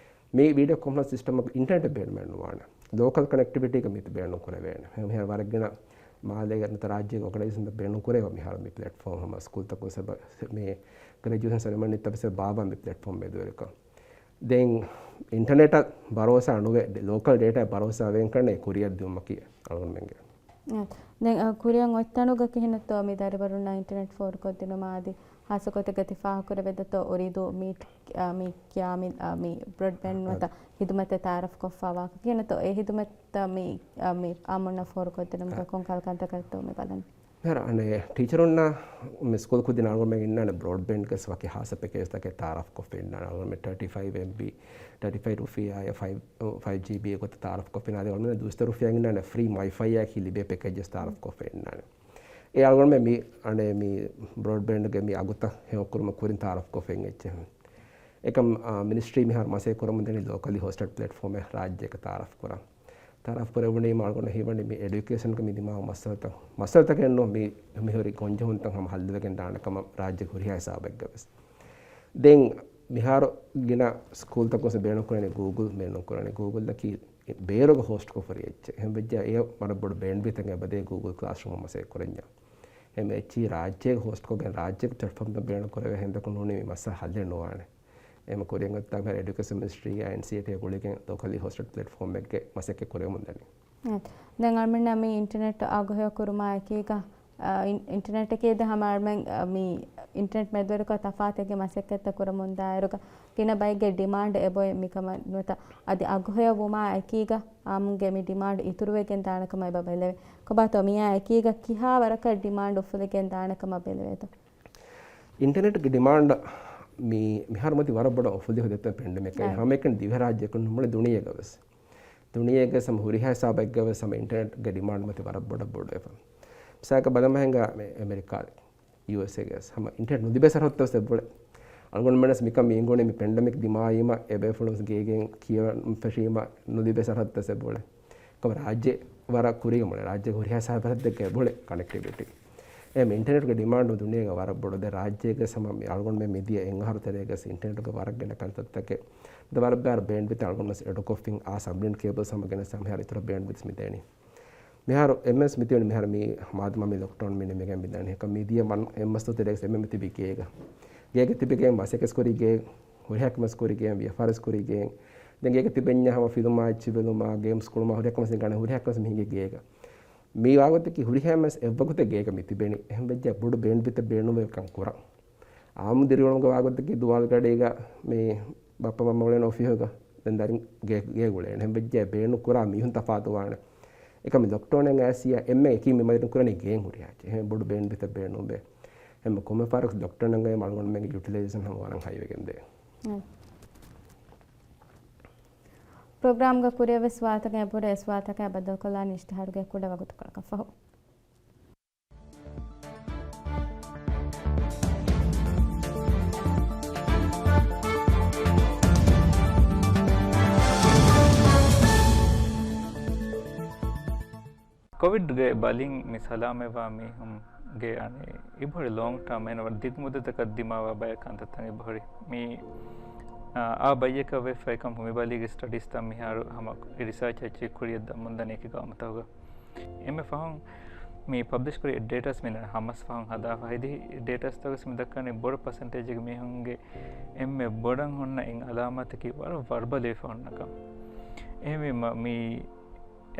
މި ވީޑިއޯ ކޮންފަރެންސް ސިސްޓަމަށް އިންޓަރނެޓް ބޭނުމެއް ނުވާނެ. ލޯކަލް ކަނެކްޓިވިޓީގަ މި ބޭނުން ކުރެވޭނެ. މިހާރު ވަރަށް ގިނަ މާލޭގެ ނުވަތަ ރާއްޖޭގެ އޯގަނައިޒޭޝަންތައް ބޭނުން ކުރޭ މިހާރު މި ޕްލެޓްފޯމް ހަމަ ސްކޫލްތަކުން ސަބަ-، މި ގްރެޖުއޭޝަން ސެރެމަނީތައް ވެސް ބާއްވާ މި ޕްލެޓްފޯމް މެދުވެރިކޮށް. ދެން އިންޓަރނެޓަށް ބަރޯސާ ނުވެ، ލޯކަލް ޑޭޓާއަށް ބަރޯސާ ވެގެން ކަންނޭ ކުރިއަށް ދިއުމަކީ އަޅުގަނޑުމެންގެ. އެ، ދެން، އަ، ކުރިއަށް އޮތްތަނުގަ ކިހިނެއްތޯ މި ދަރިވަރުންނަށް އިންޓަރނެޓް ފޯރުކޮށްދިނުމާ އަދި ހާއްސަ ގޮތެއްގަ ތި ފާހަގަކުރެވޭތޯ އުރީދޫ މީޓް، އަ، މި ކިޔާ މި، އަ، މި ބްރޯޑްބޭންޑް ނުވަތަ ހިދުމަތެއް ތައާރަފްކޮށްފަ ވާކަ ކިހިނެއްތޯ އެ ހިދުމަތްތައް މި، އަ، މި އާއްމުންނަށް ފޯރުކޮށްދިނުމުގަ ކޮން ކަހަލަ ކަންތަކެއްތޯ މި ބަލަނީ؟ މިހާރު އަނެއް ޓީޗަރުންނަށް މި ސްކޫލް ކުދިން އަޅުގަނޑުމެން އިންނާނެ ބްރޯޑްބޭންޑްގެ ވަކި ހާއްސަ ޕެކޭޖްތަކެއް ތައާރަފްކޮށްފަ އިންނާނެ. އަޅުގަނޑުމެން ތާޓީ ފައިވް އެމްބީ، ތާޓީ ފައިވް ރުފިޔާއެއް ފައިވް، ފައިވް ޖީބީ ގޮތަށް ތައާރަފްކޮށްފަ އިންނާނެ. އަޅުގަނޑުމެން ދުއިސައްތަ ރުފިޔާ އިންނާނެ ފްރީ މައިފައިއާ ކިޔާ ލިބޭ ޕެކޭޖެއް ތައާރަފްކޮށްފަ އިންނާނެ. އެ އަޅުގަނޑުމެން މި އަނެއް މި ބްރޯޑްބޭންޑްގެ މި އަގުތައް ހެޔޮކުރުމަށް ކުރިން ތައާރަފްކޮށްފައި އެއްޗެއް. އެކަމް، އާ، މިނިސްޓްރީ މިހާރު މަސައްކަތް ކުރަމުން ދަނީ ލޯކަލީ ހޯސްޓެޑް ޕްލެޓްފޯމެއް ރާއްޖޭގަ ތައާރަފް ކުރަން. ތައާރަފް ކުރެވުނީމަ އަޅުގަނޑަށް ހީވަނީ މި އެޑިއުކޭޝަންގެ މި ދިމާވާ މައްސަލަތައް، މައްސަލަތަކެއް ނޫން މި، މިހުރި ގޮންޖެހުންތައް ހަމަ ހައްލުވެގެން ދާނެ ކަމަށް ރާއްޖޭގެ ހުރިހާ ހިސާބެއްގަ ވެސް. ދެން މިހާރު ގިނަ ސްކޫލްތަކުން ބޭނުން ކުރަނީ ގޫގުލް ބޭނުން ކުރަނީ. ގޫގުލްއަކީ ބޭރުގަ ހޯސްޓްކޮށްފަ ހުރި އެއްޗެއް. އެހެން ވެއްޖެ އެ ވަރަށް ބޮޑު ބޭންޑްވިތެއް އެބަދޭ ގޫގުލް ކްލާސްރޫމަށް މަސައްކަތް ކުރަންޏާ. އެހެން އެއްޗިހި ރާއްޖޭގަ ހޯސްޓްކޮށްގެން ރާއްޖޭގެ ޕްލެޓްފޯމްތައް ބޭނުން ކުރެވޭ ހިނދަކު ނޫނީ މި މައްސަލަ ހައްލެއް ނުވާނެ. އެހެން ކުރިއަށް އޮތްތާ މިހާރު އެޑިއުކޭޝަން މިނިސްޓްރީއާ އެންސީއީޓީއާ ގުޅިގެން ލޯކަލީ ހޯސްޓެޑް ޕްލެޓްފޯމެއްގެ މަސައްކަތް ކުރެވެމުން ދަނީ. އެ، ދެން އަޅުމެންނަށް މި އިންޓަރނެޓް އަގުހެޔޮ ކުރުމާ އެކީގަ، އަ، އިން-، އިންޓަރނެޓަކީ ދެ ހަމަ އަޅުމެން، އަ، މި އިންޓަރނެޓް މެދުވެރިކޮށް ތަފާތެއްގެ މަސައްކަތްތައް ކުރަމުން ދާއިރުގަ ގިނަ ބައެއްގެ ޑިމާންޑް އެބޮތް މިކަމަށް ނުވަތަ އަދި އަގުހެޔޮ ވުމާ އެކީގަ އާއްމުންގެ މި ޑިމާންޑް އިތުރުވެގެން ދާނެ ކަމަށް އެބަ ބެލެވޭ. ކޮބާތޯ މިއާ އެކީގަ ކިހާ ވަރަކަށް ޑިމާންޑް އުފުލިގެން ދާނެ ކަމަށް ބެލެވޭތޯ؟ އިންޓަރނެޓްގެ ޑިމާންޑް މި-، މިހާރު މަތި ވަރަށް ބޮޑަށް އުފުލި ހުރި ދެތަ ޕެންޑެމިކް އައި ރައިޓް. ހަމައެކަނި ދިވެހިރާއްޖެއަކުން ނޫން މުޅި ދުނިޔޭގަ ވެސް. ދުނިޔޭގެ ހަމަ ހުރިހާ ހިސާބެއްގަ ވެސް ހަމަ އިންޓަރނެޓްގެ ޑިމާންޑް މަތި ވަރަށް ބޮޑަށް ބޮޑުވެފަ. ސާކަ ބަލަމަ ހެނގާ މި އެމެރިކާ، ޔޫއެސްއޭގެ ވެސް ހަމަ އިންޓަރނެޓް ނުލިބޭ ސަރަހައްދު ވެސް އެބުޅޭ. އަޅުގަނޑުމެން ވެސް މިކަން މި އިނގުނީ މި ޕެންޑެމިކް ދިމާވީމަ އެބޭފުޅުން ގޭގެން ކިޔަވަން ފެށީމަ ނުލިބޭ ސަރަހައްދު ވެސް އެބުޅޭ. ކަމަ ރާއްޖެ ވަރަށް ކުރީގަ މުޅޭ. ރާއްޖޭގެ ހުރިހާ ސަރަހައްދެއްގަ އެބުޅޭ ކަނެކްޓިވިޓީ. އެ މި އިންޓަރނެޓްގެ ޑިމާންޑު ދުނިޔޭގަ ވަރަށް ބޮޑު. ދެ ރާއްޖޭގެ ސަމަ މި އަޅުގަނޑުމެން މިދިޔަ އެއް އަހަރު ތެރޭގަ އިންޓަރނެޓްގަ ވަރަށް ގިނަ ކަންތައްތަކެއް ދެ ވަރަށް ބާރު ބޭންޑްވިތް އަޅުގަނޑު ވެސް އެޑުކޮށްފިން އާ ސަބްމަރިން ކޭބަލް ހަމަ ގެނެސް ހަމަ އިތުރަށް ބޭންޑްވިތް މި ދޭނީ. މިހާރު އެމްއެސް މިތިބެނީ މިހާރު މި މާދަމާ މި ލޮކްޑައުން މި ނިމިގެން މިދާނީ. އެކަމް މިދިޔަ ވަން އެއްމަސް ދުވަހު ތެރޭގަ އެމްއެމް ތިބި ގޭގަ. ގޭގަ ތިބިގެން މަސައްކަތް ކުރި ގޭ، ހުރިހާ ކަމެއް ކުރި ގޭ، ވިޔަފާރިސް ކުރި ގޭ. ދެން ގޭގަ ތިބެންޏާ ހަމަ ފިލުމާ، އެއްޗިބެލުމާ، ގޭމްސް ކުޅުމާ، ހުރިހާ ކަމެއް ގާނެ ހުރިހާ ކަމެއް މި ހިނގި ގޭގަ. މި ވާގޮތަކީ ހުރިހާ މަސް އެއްވަގުތެއް ގޭގަ މި ތިބެނީ. އެހެން ވެއްޖެ ބޮޑު ބޭންޑްވިތެއް ބޭނުންވޭ ކަން ކުރަން. އާއްމު ދިރިއުޅުމުގެ ވާގޮތަކީ ދުވާލު ގަޑީގަ މި ބައްޕަ މަންމަ އުޅޭނެ އޮފީހުގަ ދެން ދަރިން ގޭ، ގޭގަ އުޅޭނެ. އެހެން ވެއްޖެ ބޭނުން ކުރާ މީހުން ތަފާތުވާނެ. އެކަމް މި ލޮކްޑައުނެއް އައިސް އެންމެ އެކީ މި މަދު ކުރަނީ ގޭން ހުރިހާ އެއްޗެއް. އެހެން ބޮޑު ބޭންޑްވިތެއް ބޭނުންވޭ. އެހެން ކޮންމެ ފަހަރަކު ލޮކްޑައުން އަނގައި އަޅުގަނޑުމެންގެ ޔުޓިލައިޒޭޝަން ހަމަ ވަރަށް ހައިވެގެންދޭ. އެ. ޕްރޮގްރާމްގެ ކުރިއަށް ވެސް ވާތަކަށް އެބުރޭ. އެ ސުވާލުތަކަށް ބައްދަލުކޮށްލާނީ އިޝްތިހާރުގެ ކުޑަ ވަގުތުކޮޅަކަށް ފަހު. ކޮވިޑްގެ ބަލިން މި ސަލާމަތްވާ މީހުންގެ އަނެއް އިބުހުރި ލޯންގް ޓާމް އޭނަ ވަރަށް ދިގު މުއްދަތަކަށް ދިމާވާ ބައެއް ކަންތައްތައް އިބުހުރި. މި، އާ، އާ ބައްޔަކަށް ވެފައިކަން މި ބަލީގެ ސްޓަޑީސްތައް މިހާރު ހަމަ ރިސާޗް އެއްޗެއް ކުރިއަށް ދަމުންދަނީ އެކި ގައުމުތަކުގަ. އެންމެ ފަހުން މި ޕަބްލިޝް ކުރި ޑޭޓާސް މި ހަމަސް ފަހުން ހަދާފަ ހެދި ޑޭޓާސްތަކުގަސް މި ދައްކަނީ ބޮޑު ޕަސެންޓޭޖެއްގެ މީހުންގެ އެންމެ ބޮޑަށް ހުންނަ އެއް އަލާމާތަކީ ވަރަށް ވަރުބަލިވެފަ ހުންނަކަން. އެހެންވީމަ މި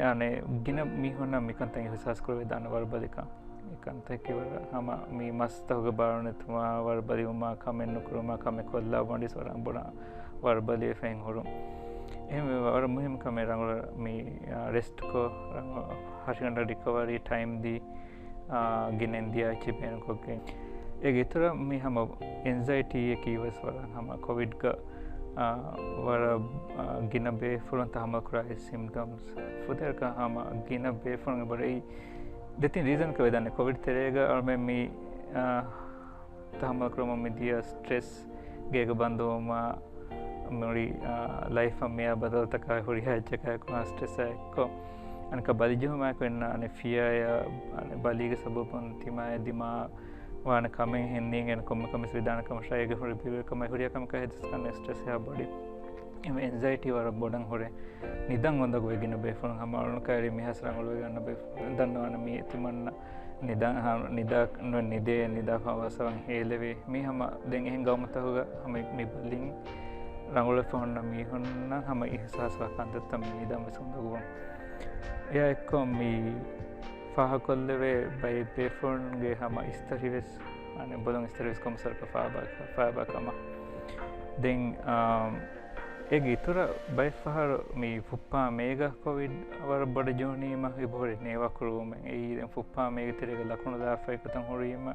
އަނެއް ގިނަ މީހުންނަށް މިކަންތައް އިހުސާސް ކުރެވިދާނެ ވަރުބަލިކަން. މި ކަންތައް ކިބަރަށް ހަމަ މި މަސްތަކުގެ ބާރުނެތުމާ، ވަރުބަލިވުމާ، ކަމެއް ނުކުރުމާ، ކަމެއް ކޮށްލާ ވަން ވަރަށް ބޮޑަށް ވަރުބަލިވެފައި ހުރުން. އެހެންވެ ވަރަށް މުހިންމު ކަމެއް ރަނގަޅަށް މި، އާ، ރެސްޓްކޮށް، ރަނގަޅަށް ހަށިގަނޑަށް ރިކަވަރީ ޓައިމް ދީ، އާ، ގިނަ އިންދިޔާ އެއްޗެއް ބޭނުންކޮށްގެން. އޭގެ އިތުރަށް މި ހަމަ އެންޒައިޓީއަކީ ވެސް ވަރަށް ހަމަ ކޮވިޑްގަ، އާ، ވަރަށް، އާ، ގިނަ ބޭފުޅުން ތަހައްމަލް ކުރާ ސިމްޓަމްސް ފުދޭކަ ހަމަ ގިނަ ބޭފުޅުން އެބަރައި ދެތިން ރީޒަން ކަވެދާނެ ކޮވިޑް ތެރޭގަ އަޅުމެން މި، އާ، ތަހައްމަލް ކުރަމުން މިދިޔަ ސްޓްރެސް، ގޭގަ ބަންދުވުމާ، މުޅި، އާ، ލައިފަށް މިއާ ބަދަލުތަކާ ހުރިހާ އެއްޗަކާއެކު ހާ ސްޓްރެސްއާއެކު، އަނެކާ ބަލިޖެހުމާއެކު އިންނަ އަނެއް ފިޔާޔާ، އަނެއް ބަލީގެ ސަބަބުން ތިމާޔަށް ދިމާވާނެ ކަމެއް ހެން ނޭނގޭނެ ކޮންމެ ކަމެއް ވެސް ވިދާނެ ކަމަށާ އޭގެ ހުރި ބިރުވެ ކަމެއް ހުރިހާ ކަމަކާ ހެދިސްކަން ސްޓްރެސް ހާ ބޮޑި. އެމް އެންޒައިޓީ ވަރަށް ބޮޑަށް ހުރޭ. ނިދަން އުނދަގޫވެ ގިނަ ބޭފުޅުން ހަމަ އަޅުން ކައިރި މިހާސް ރަނގަޅުވެގެން އަންނަ ބޭފުޅުން ދަންނަވާނެ މީ ތިމަންނަ ނިދާ، ހަ، ނިދާ، ނު، ނިދޭ، ނިދާފަ ވާސަވަން ހޭލެވޭ. މީ ހަމަ ދެން އެހެން ގައުމުތަކުގަ ހަމަ މި ބަލިން ރަނގަޅުވެފަ ހުންނަ މީހުންނަށް ހަމަ އިހުސާސްވާ ކަންތައްތައް މި ނިދަން ވެސް އުނދަގޫވުން. އެއާ އެއްކޮށް މި ފާހަގަކޮށްލެވޭ ބައެއް ބޭފުޅުންގެ ހަމަ އިސްތަށި ވެސް، އަނެއް ބޮލުން އިސްތަށި ވެސް ކޮންމެ ސަރަކަށް ފާބާ، ފާބާ ކަމަށް. ދެން، އާ، އޭގެ އިތުރަށް ބައެއް ފަހަރު މި ފުއްޕާ މޭގަ ކޮވިޑް ވަރަށް ބޮޑަށް ޖެހުނީމަ އިބުހުރި ނޭވާ ކުރުވުމެއް. އެއީ ދެން ފުއްޕާ މޭގެ ތެރޭގަ ލަކުނު ލާފައި ގޮތަށް ހުރީމަ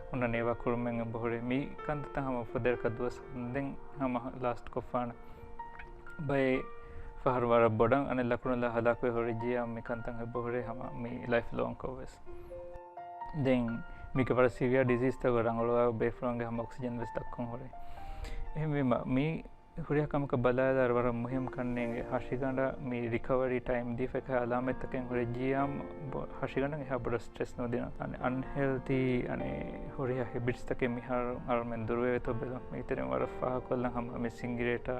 ހުންނަ ނޭވާ ކުރުމެއް އިބުހުރި. މި ކަންތައްތައް ހަމަ ފުދޭރަކަށް ދުވަސް ދެން ހަމަ ލާސްޓް ކޮށްފާނެ. ބައެއް ފަހަރު ވަރަށް ބޮޑަށް އަނެއް ލަކުނުލާ ހަލާކުވެ ހުރިއްޖިޔާ މި ކަންތައް އެބަހުރޭ ހަމަ މި ލައިފް ލޯންކޮށް ވެސް. ދެން މީގެ ވަރަށް ސިވިއާ ޑިޒީޒްތަކުގަ ރަނގަޅުވާ ބޭފުޅުންގެ ހަމަ އޮކްސިޖަން ވެސް ދައްކަން ހުރޭ. އެހެންވީމަ މި ހުރިހާ ކަމަކަށް ބަލާލާއިރު ވަރަށް މުހިއްމު ކަންނޭނގެ ހަށިގަނޑަށް މި ރިކަވަރީ ޓައިމް ދީފަ އެކަހަލަ އަލާމަތްތަކެއް ހުރެއްޖިޔާ ބޮ-، ހަށިގަނޑަށް އެހާ ބޮޑަށް ސްޓްރެސް ނުދިނުން. އަން-، އަންހެލްތީ އަނެއް ހުރިހާ ހެބިޓްސްތަކެއް މިހާރު އަޅުމެން ދުރުވެވޭތޯ ބެލުން. މީތެރެއިން ވަރަށް ފާހަގަކޮށްލަން ހަމަ މި ސިނގިރޭޓާ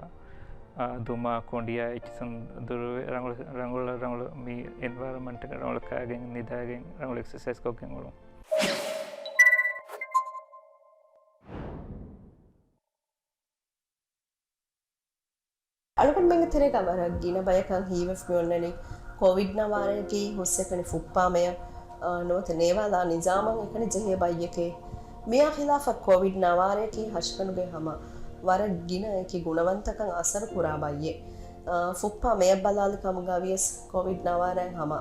އާ، ދުމާ، ކޮނޑިއާ އެއްޗިސުން ދުރުވެ، ރަނގަޅު، ރަނގަޅަށް، ރަނގަޅު މި އެންވަޔަރަމަންޓް ރަނގަޅަށް ކާގެން ނިދާގެން ރަނގަޅު އެކްސަސައިޒް ކޮށްގެން އުޅުން. އަޅުގަނޑުމެންގެ ތެރޭގަ ވަރަށް ގިނަ ބަޔަކަށް ހީވެފަ މި އޮންނަނީ ކޮވިޑް ނަވާރައަކީ ހުސްއެކަނި ފުއްޕާމެއަށް، އާ، ނުވަތަ ނޭވާލާ ނިޒާމަށް އެކަނި ޖެހޭ ބައްޔެކޭ. މިއާ ޚިލާފަށް ކޮވިޑް ނަވާރައަކީ ހަށިގަނޑުގެ ހަމަ ވަރަށް ގިނަ އެކި ގުނަވަންތަކަން އަސަރު ކުރާ ބައްޔެއް. އާ، ފުއްޕާ މެޔަށް ބަލާލި ކަމުގަ ވިޔަސް ކޮވިޑް ނަވާރައިން ހަމަ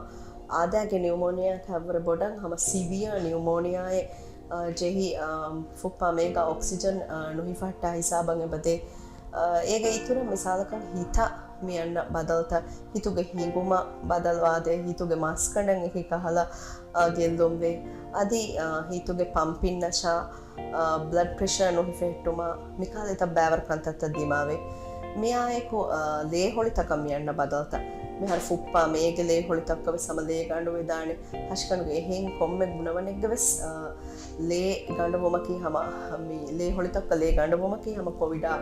އާދައިގެ ނިއުމޯނިއާއަކާ ވަރަށް ބޮޑަށް ހަމަ ސިވިއާ ނިއުމޯނިއާއެއް، އާ، ޖެހި، އާ، ފުއްޕާ މޭގަ އޮކްސިޖަން، އާ، ނުހިފަހައްޓާ ހިސާބަށް އެބަދޭ. އާ، އޭގެ އިތުރަށް މިސާލަކަށް ހިތަށް މި އަންނަ ބަދަލުތައް، ހިތުގެ ހިނގުމަށް ބަދަލުވާދޭ، ހިތުގެ މަސްގަނޑަށް އެކި ކަހަލަ، އާ، ގެއްލުންވޭ. އަދި، އާ، ހިތުގެ ޕަމްޕިން ނަށާ، އާ، ބްލަޑް ޕްރެޝަރ ނުހިފެހެއްޓުމާ، މިކަހަލަ އެތައް ބައިވަރު ކަންތައްތައް ދިމާވޭ. މިއާއެކު، އާ، ލޭ ހޮޅިތަކަށް މި އަންނަ ބަދަލުތައް. މިހާރު ފުއްޕާ މޭގެ ލޭ ހޮޅިތަކަށް ވެސް ހަމަ ލޭ ގަނޑުވެދާނެ. ހަށިގަނޑުގެ އެހެން ކޮންމެ ގުނަވަނެއްގެ ވެސް، އާ، ލޭ ގަނޑުވުމަކީ ހަމަ، މި ލޭ ހޮޅިތަކަށް ލޭ ގަނޑުވުމަކީ ހަމަ ކޮވިޑާ،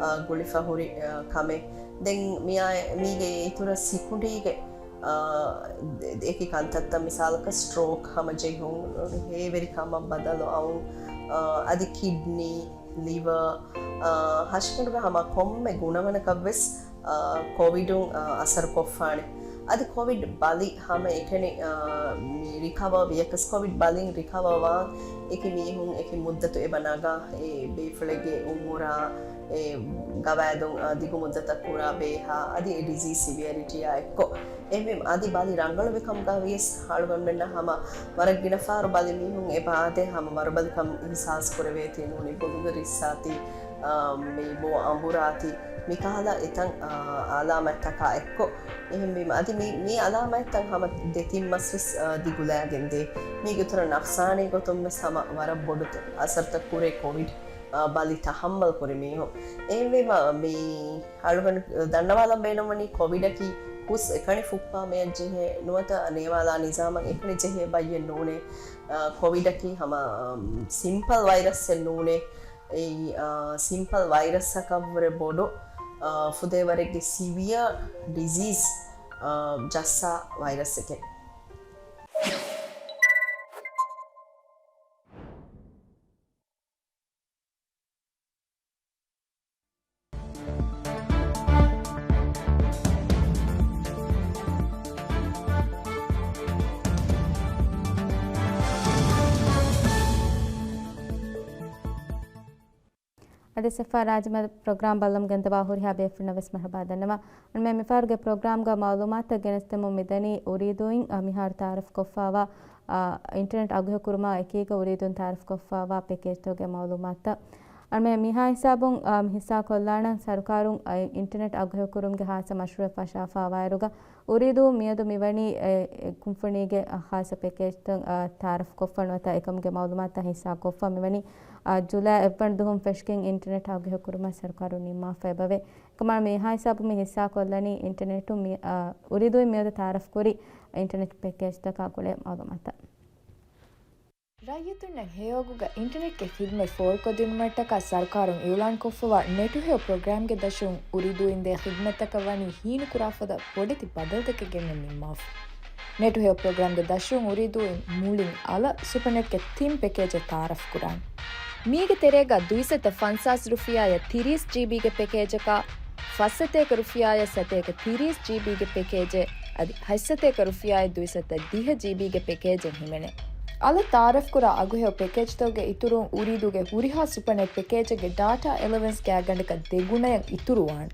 އާ، ގުޅިފަ ހުރި، އާ، ކަމެއް. ދެން މިއާ، މީގެ އިތުރަށް ސިކުނޑީގެ އާ، އެކި ކަންތައްތައް މިސާލަކަށް ސްޓްރޯކް ހަމަ ޖެހުން، ހޭވެރިކަމަށް ބަދަލު އައުން، އާ، އަދި ކިޑްނީ، ލިވަރ، އާ، ހަށިގަނޑުގެ ހަމަ ކޮންމެ ގުނަވަނަކަށް ވެސް، އާ، ކޮވިޑުން، އާ، އަސަރު ކޮށްފާނެ. އަދި ކޮވިޑް ބަލި ހަމަ އެކަނި، އާ، މި ރިކަވަރ ވިޔަކަސް ކޮވިޑް ބަލިން ރިކަވަރ ވާން އެކި މީހުން އެކި މުއްދަތު އެބަ ނަގާ، އެ ބޭފުޅެއްގެ އުމުރާ، އެ ގަވާއިދުން، އާ، ދިގު މުއްދަތަށް ކުރާ ބޭހާ، އަދި އެ ޑިޒީޒް ސިވިއަރިޓީއާ އެއްކޮށް. އެހެންވީމަ އަދި ބަލި ރަނގަޅުވިކަމުގަ ވިޔަސް އަޅުގަނޑުމެންނަށް ހަމަ ވަރަށް ގިނަ ފަހަރު ބަލި މީހުން އެބަ އާދޭ ހަމަ ވަރުބަލިކަން އިހްސާސް ކުރެވޭތީ ނޫނީ ބޮލުގެ ރިއްސާތީ، އާ، މި ބޯ އަނބުރާތީ މިކަހަލަ އެތައް، އާ، އަލާމާތްތަކާ އެއްކޮށް. އެހެންވީމަ އަދި މި، މި އަލާމާތްތައް ހަމަ ދެތިން މަސް ވެސް، އާ، ދިގުލާގެން ދޭ. މީގެ އިތުރަށް ނަފްސާނީ ގޮތުން ވެސް ހަމަ ވަރަށް ބޮޑު އަސަރުތައް ކުރޭ ކޮވިޑް، އާ، ބަލި ތަހައްމަލް ކުރި މީހުން. އެހެންވީމަ މި އަޅުގަނޑު ދަންނަވާލަން ބޭނުންވަނީ ކޮވިޑަކީ ހުސް އެކަނި ފުއްޕާ މެއަށް ޖެހޭ ނުވަތަ ނޭވާލާ ނިޒާމަށް އެކަނި ޖެހޭ ބައްޔެއް ނޫނޭ. އާ، ކޮވިޑަކީ ހަމަ، އާ، ސިމްޕަލް ވައިރަސްއެއް ނޫނޭ. އެއީ، އާ، ސިމްޕަލް ވައިރަސްއަކަށްވުރެ ބޮޑު، އާ، ފުދޭވަރެއްގެ ސިވިއަރ ޑިޒީޒް، އާ، ޖައްސާ ވައިރަސްއެކެވެ. އަދި ސެފާ ރާއްޖެ މަދު ޕްރޮގްރާމް ބައްލަމުގެ ގެންދަވާ ހުރިހާ ބޭފުޅުންނަށް ވެސް މަރުޙަބާ ދަންނަވަން. އަންމެ މިފަހަރުގެ ޕްރޮގްރާމްގަ މައުލޫމާތަށް ގެނެސްދެމުން މިދަނީ އުރީދޫއިން މިހާރު ތައާރަފް ކޮށްފާވާ، އާ، އިންޓަރނެޓް އަގުހެޔޮކުރުމާ އެކީގަ އުރީދޫން ތައާރަފް ކޮށްފާވާ ޕެކޭޖްތަކުގެ މައުލޫމާތުތައް. އަންމެ މިހާ ހިސާބުން، އާ، މި ހިއްސާ ކޮށްލާނަން ސަރުކާރުން، އާ، އިންޓަރނެޓް އަގުހެޔޮކުރުމުގެ ހާއްސަ މަޝްރޫއެއް ފަށާފާވާއިރުގަ، އުރީދޫ މިއަދު މިވަނީ އެ، އެ ކުންފުނީގެ ޚާއްސަ ޕެކޭޖްތައް، އާ، ތައާރަފް ކޮށްފަ ނުވަތަ އެކަމުގެ މައުލޫމާތުތައް ހިއްސާ ކޮށްފަ މިވަނީ، އާ، ޖުލައި އެއްވަނަ ދުވަހުން ފެށިގެން އިންޓަރނެޓް އަގުހެޔޮކުރުމަށް ސަރުކާރުން ނިންމާފަ އެބަވޭ. އެކަމާ މިހާ ހިސާބު މި ހިއްސާ ކޮށްލަނީ އިންޓަރނެޓު މި، އާ، އުރީދޫ މިއަދު ތައާރަފް ކުރި އިންޓަރނެޓް ޕެކޭޖްތަކާ ގުޅޭ މައުލޫމާތުތައް. ރައްޔިތުންނަށް ހެޔޮއަގުގަ އިންޓަރނެޓްގެ ޚިދުމަތް ފޯރުކޮށްދިނުމަށްޓަކާ ސަރުކާރުން އިއުލާންކޮށްފަވާ ނެޓުހެޔޮ ޕްރޮގްރާމްގެ ދަށުން އުރީދޫއިން ދޭ ޚިދުމަތްތަކަށް ވަނީ ހީނުކުރާ ފަދަ ބޮޑެތި ބަދަލުތަކެއް ގެންނަން ނިންމާފަ. ނެޓުހެޔޮ ޕްރޮގްރާމްގެ ދަށުން އުރީދޫއިން މުޅިން އަލަށް ސުޕަނެޓްގެ ތިން ޕެކޭޖެއް ތައާރަފް ކުރާނެ. މީގެ ތެރޭގަ ދުއިސައްތަ ފަންސާސް ރުފިޔާއަށް ތިރީސް ޖީބީގެ ޕެކޭޖަކާ، ފައްސަތޭކަ ރުފިޔާއަށް ސަތޭކަ ތިރީސް ޖީބީގެ ޕެކޭޖެއް، އަދި ހަތްސަތޭކަ ރުފިޔާއަށް ދުއިސައްތަ ދިހަ ޖީބީގެ ޕެކޭޖެއް ހިމެނޭ. އަލަށް ތައާރަފްކުރާ އަގުހެޔޮ ޕެކޭޖްތަކުގެ އިތުރުން އުރީދޫގެ ހުރިހާ ސުޕަނެޓް ޕެކޭޖެއްގެ ޑާޓާ އެލަވެންސް ގާތްގަނޑަކަށް ދެގުނައަށް އިތުރުވާނެ.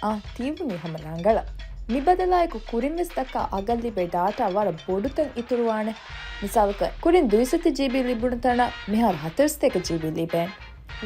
އާ، ތިއުވުނީ ހަމަ ރަނގަޅަށް. މި ބަދަލާއެކު ކުރިންވެސް ދައްކާ އަގަށް ލިބޭ ޑާޓާ ވަރަށް ބޮޑުތަން އިތުރުވާނެ. މިސާލަކަށް، ކުރިން ދުއިސައްތަ ޖީބީ ލިބުނު ތަނަށް މިހާރު ހަތަރުސަތޭކަ ޖީބީ ލިބޭނެ.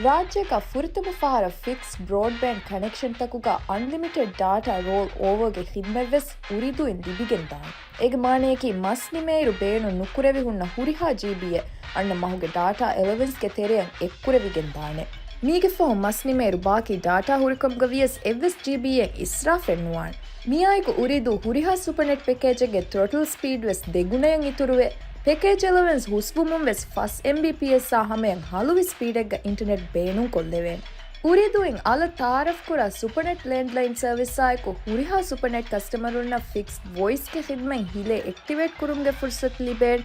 ރާއްޖޭގަ ފުރަތަމަ ފަހަރަށް ފިކްސް ބްރޯޑްބޭންޑް ކަނެކްޝަންތަކުގަ އަންލިމިޓެޑް ޑާޓާ ރޯލް އޯވަރގެ ޚިދުމަތްވެސް އުރީދޫއިން ލިބިގެންދާނެ. އޭގެ މާނަޔަކީ މަސް ނިމޭއިރު ބޭނުން ނުކުރެވި ހުންނަ ހުރިހާ ޖީބީއެއް އަންނަ މަހުގެ ޑާޓާ އެލަވެންސްގެ ތެރެއަށް އެއްކުރެވިގެންދާނެ. މީގެ ފަހު މަސް ނިމޭއިރު ބާކީ ޑާޓާ ހުރިކަމުގަ ވިޔަސް އެއްވެސް ޖީބީއެއް އިސްރާފެއް ނުވާނެ. މިއާއެކު އުރީދޫ ހުރިހާ ސުޕަނެޓް ޕެކޭޖެއްގެ ތްރޮޓްލް ސްޕީޑް ވެސް ދެގުނައަށް އިތުރުވެ، ޕެކޭޖް އެލަވެންސް ހުސްވުމުން ވެސް ފަސް އެމްބީޕީއެސްއާ ހަމަޔަށް ހަލުވި ސްޕީޑެއްގަ އިންޓަރނެޓް ބޭނުންކޮށްލެވޭނެ. އުރީދޫއިން އަލަށް ތައާރަފްކުރާ ސުޕަނެޓް ލޭންޑްލައިން ސަރވިސްއާއެކު ހުރިހާ ސުޕަނެޓް ކަސްޓަމަރުންނަށް ފިކްސް ވޮއިސްގެ ޚިދުމަތް ހިލޭ އެކްޓިވޭޓް ކުރުމުގެ ފުރުސަތު ލިބޭނެ.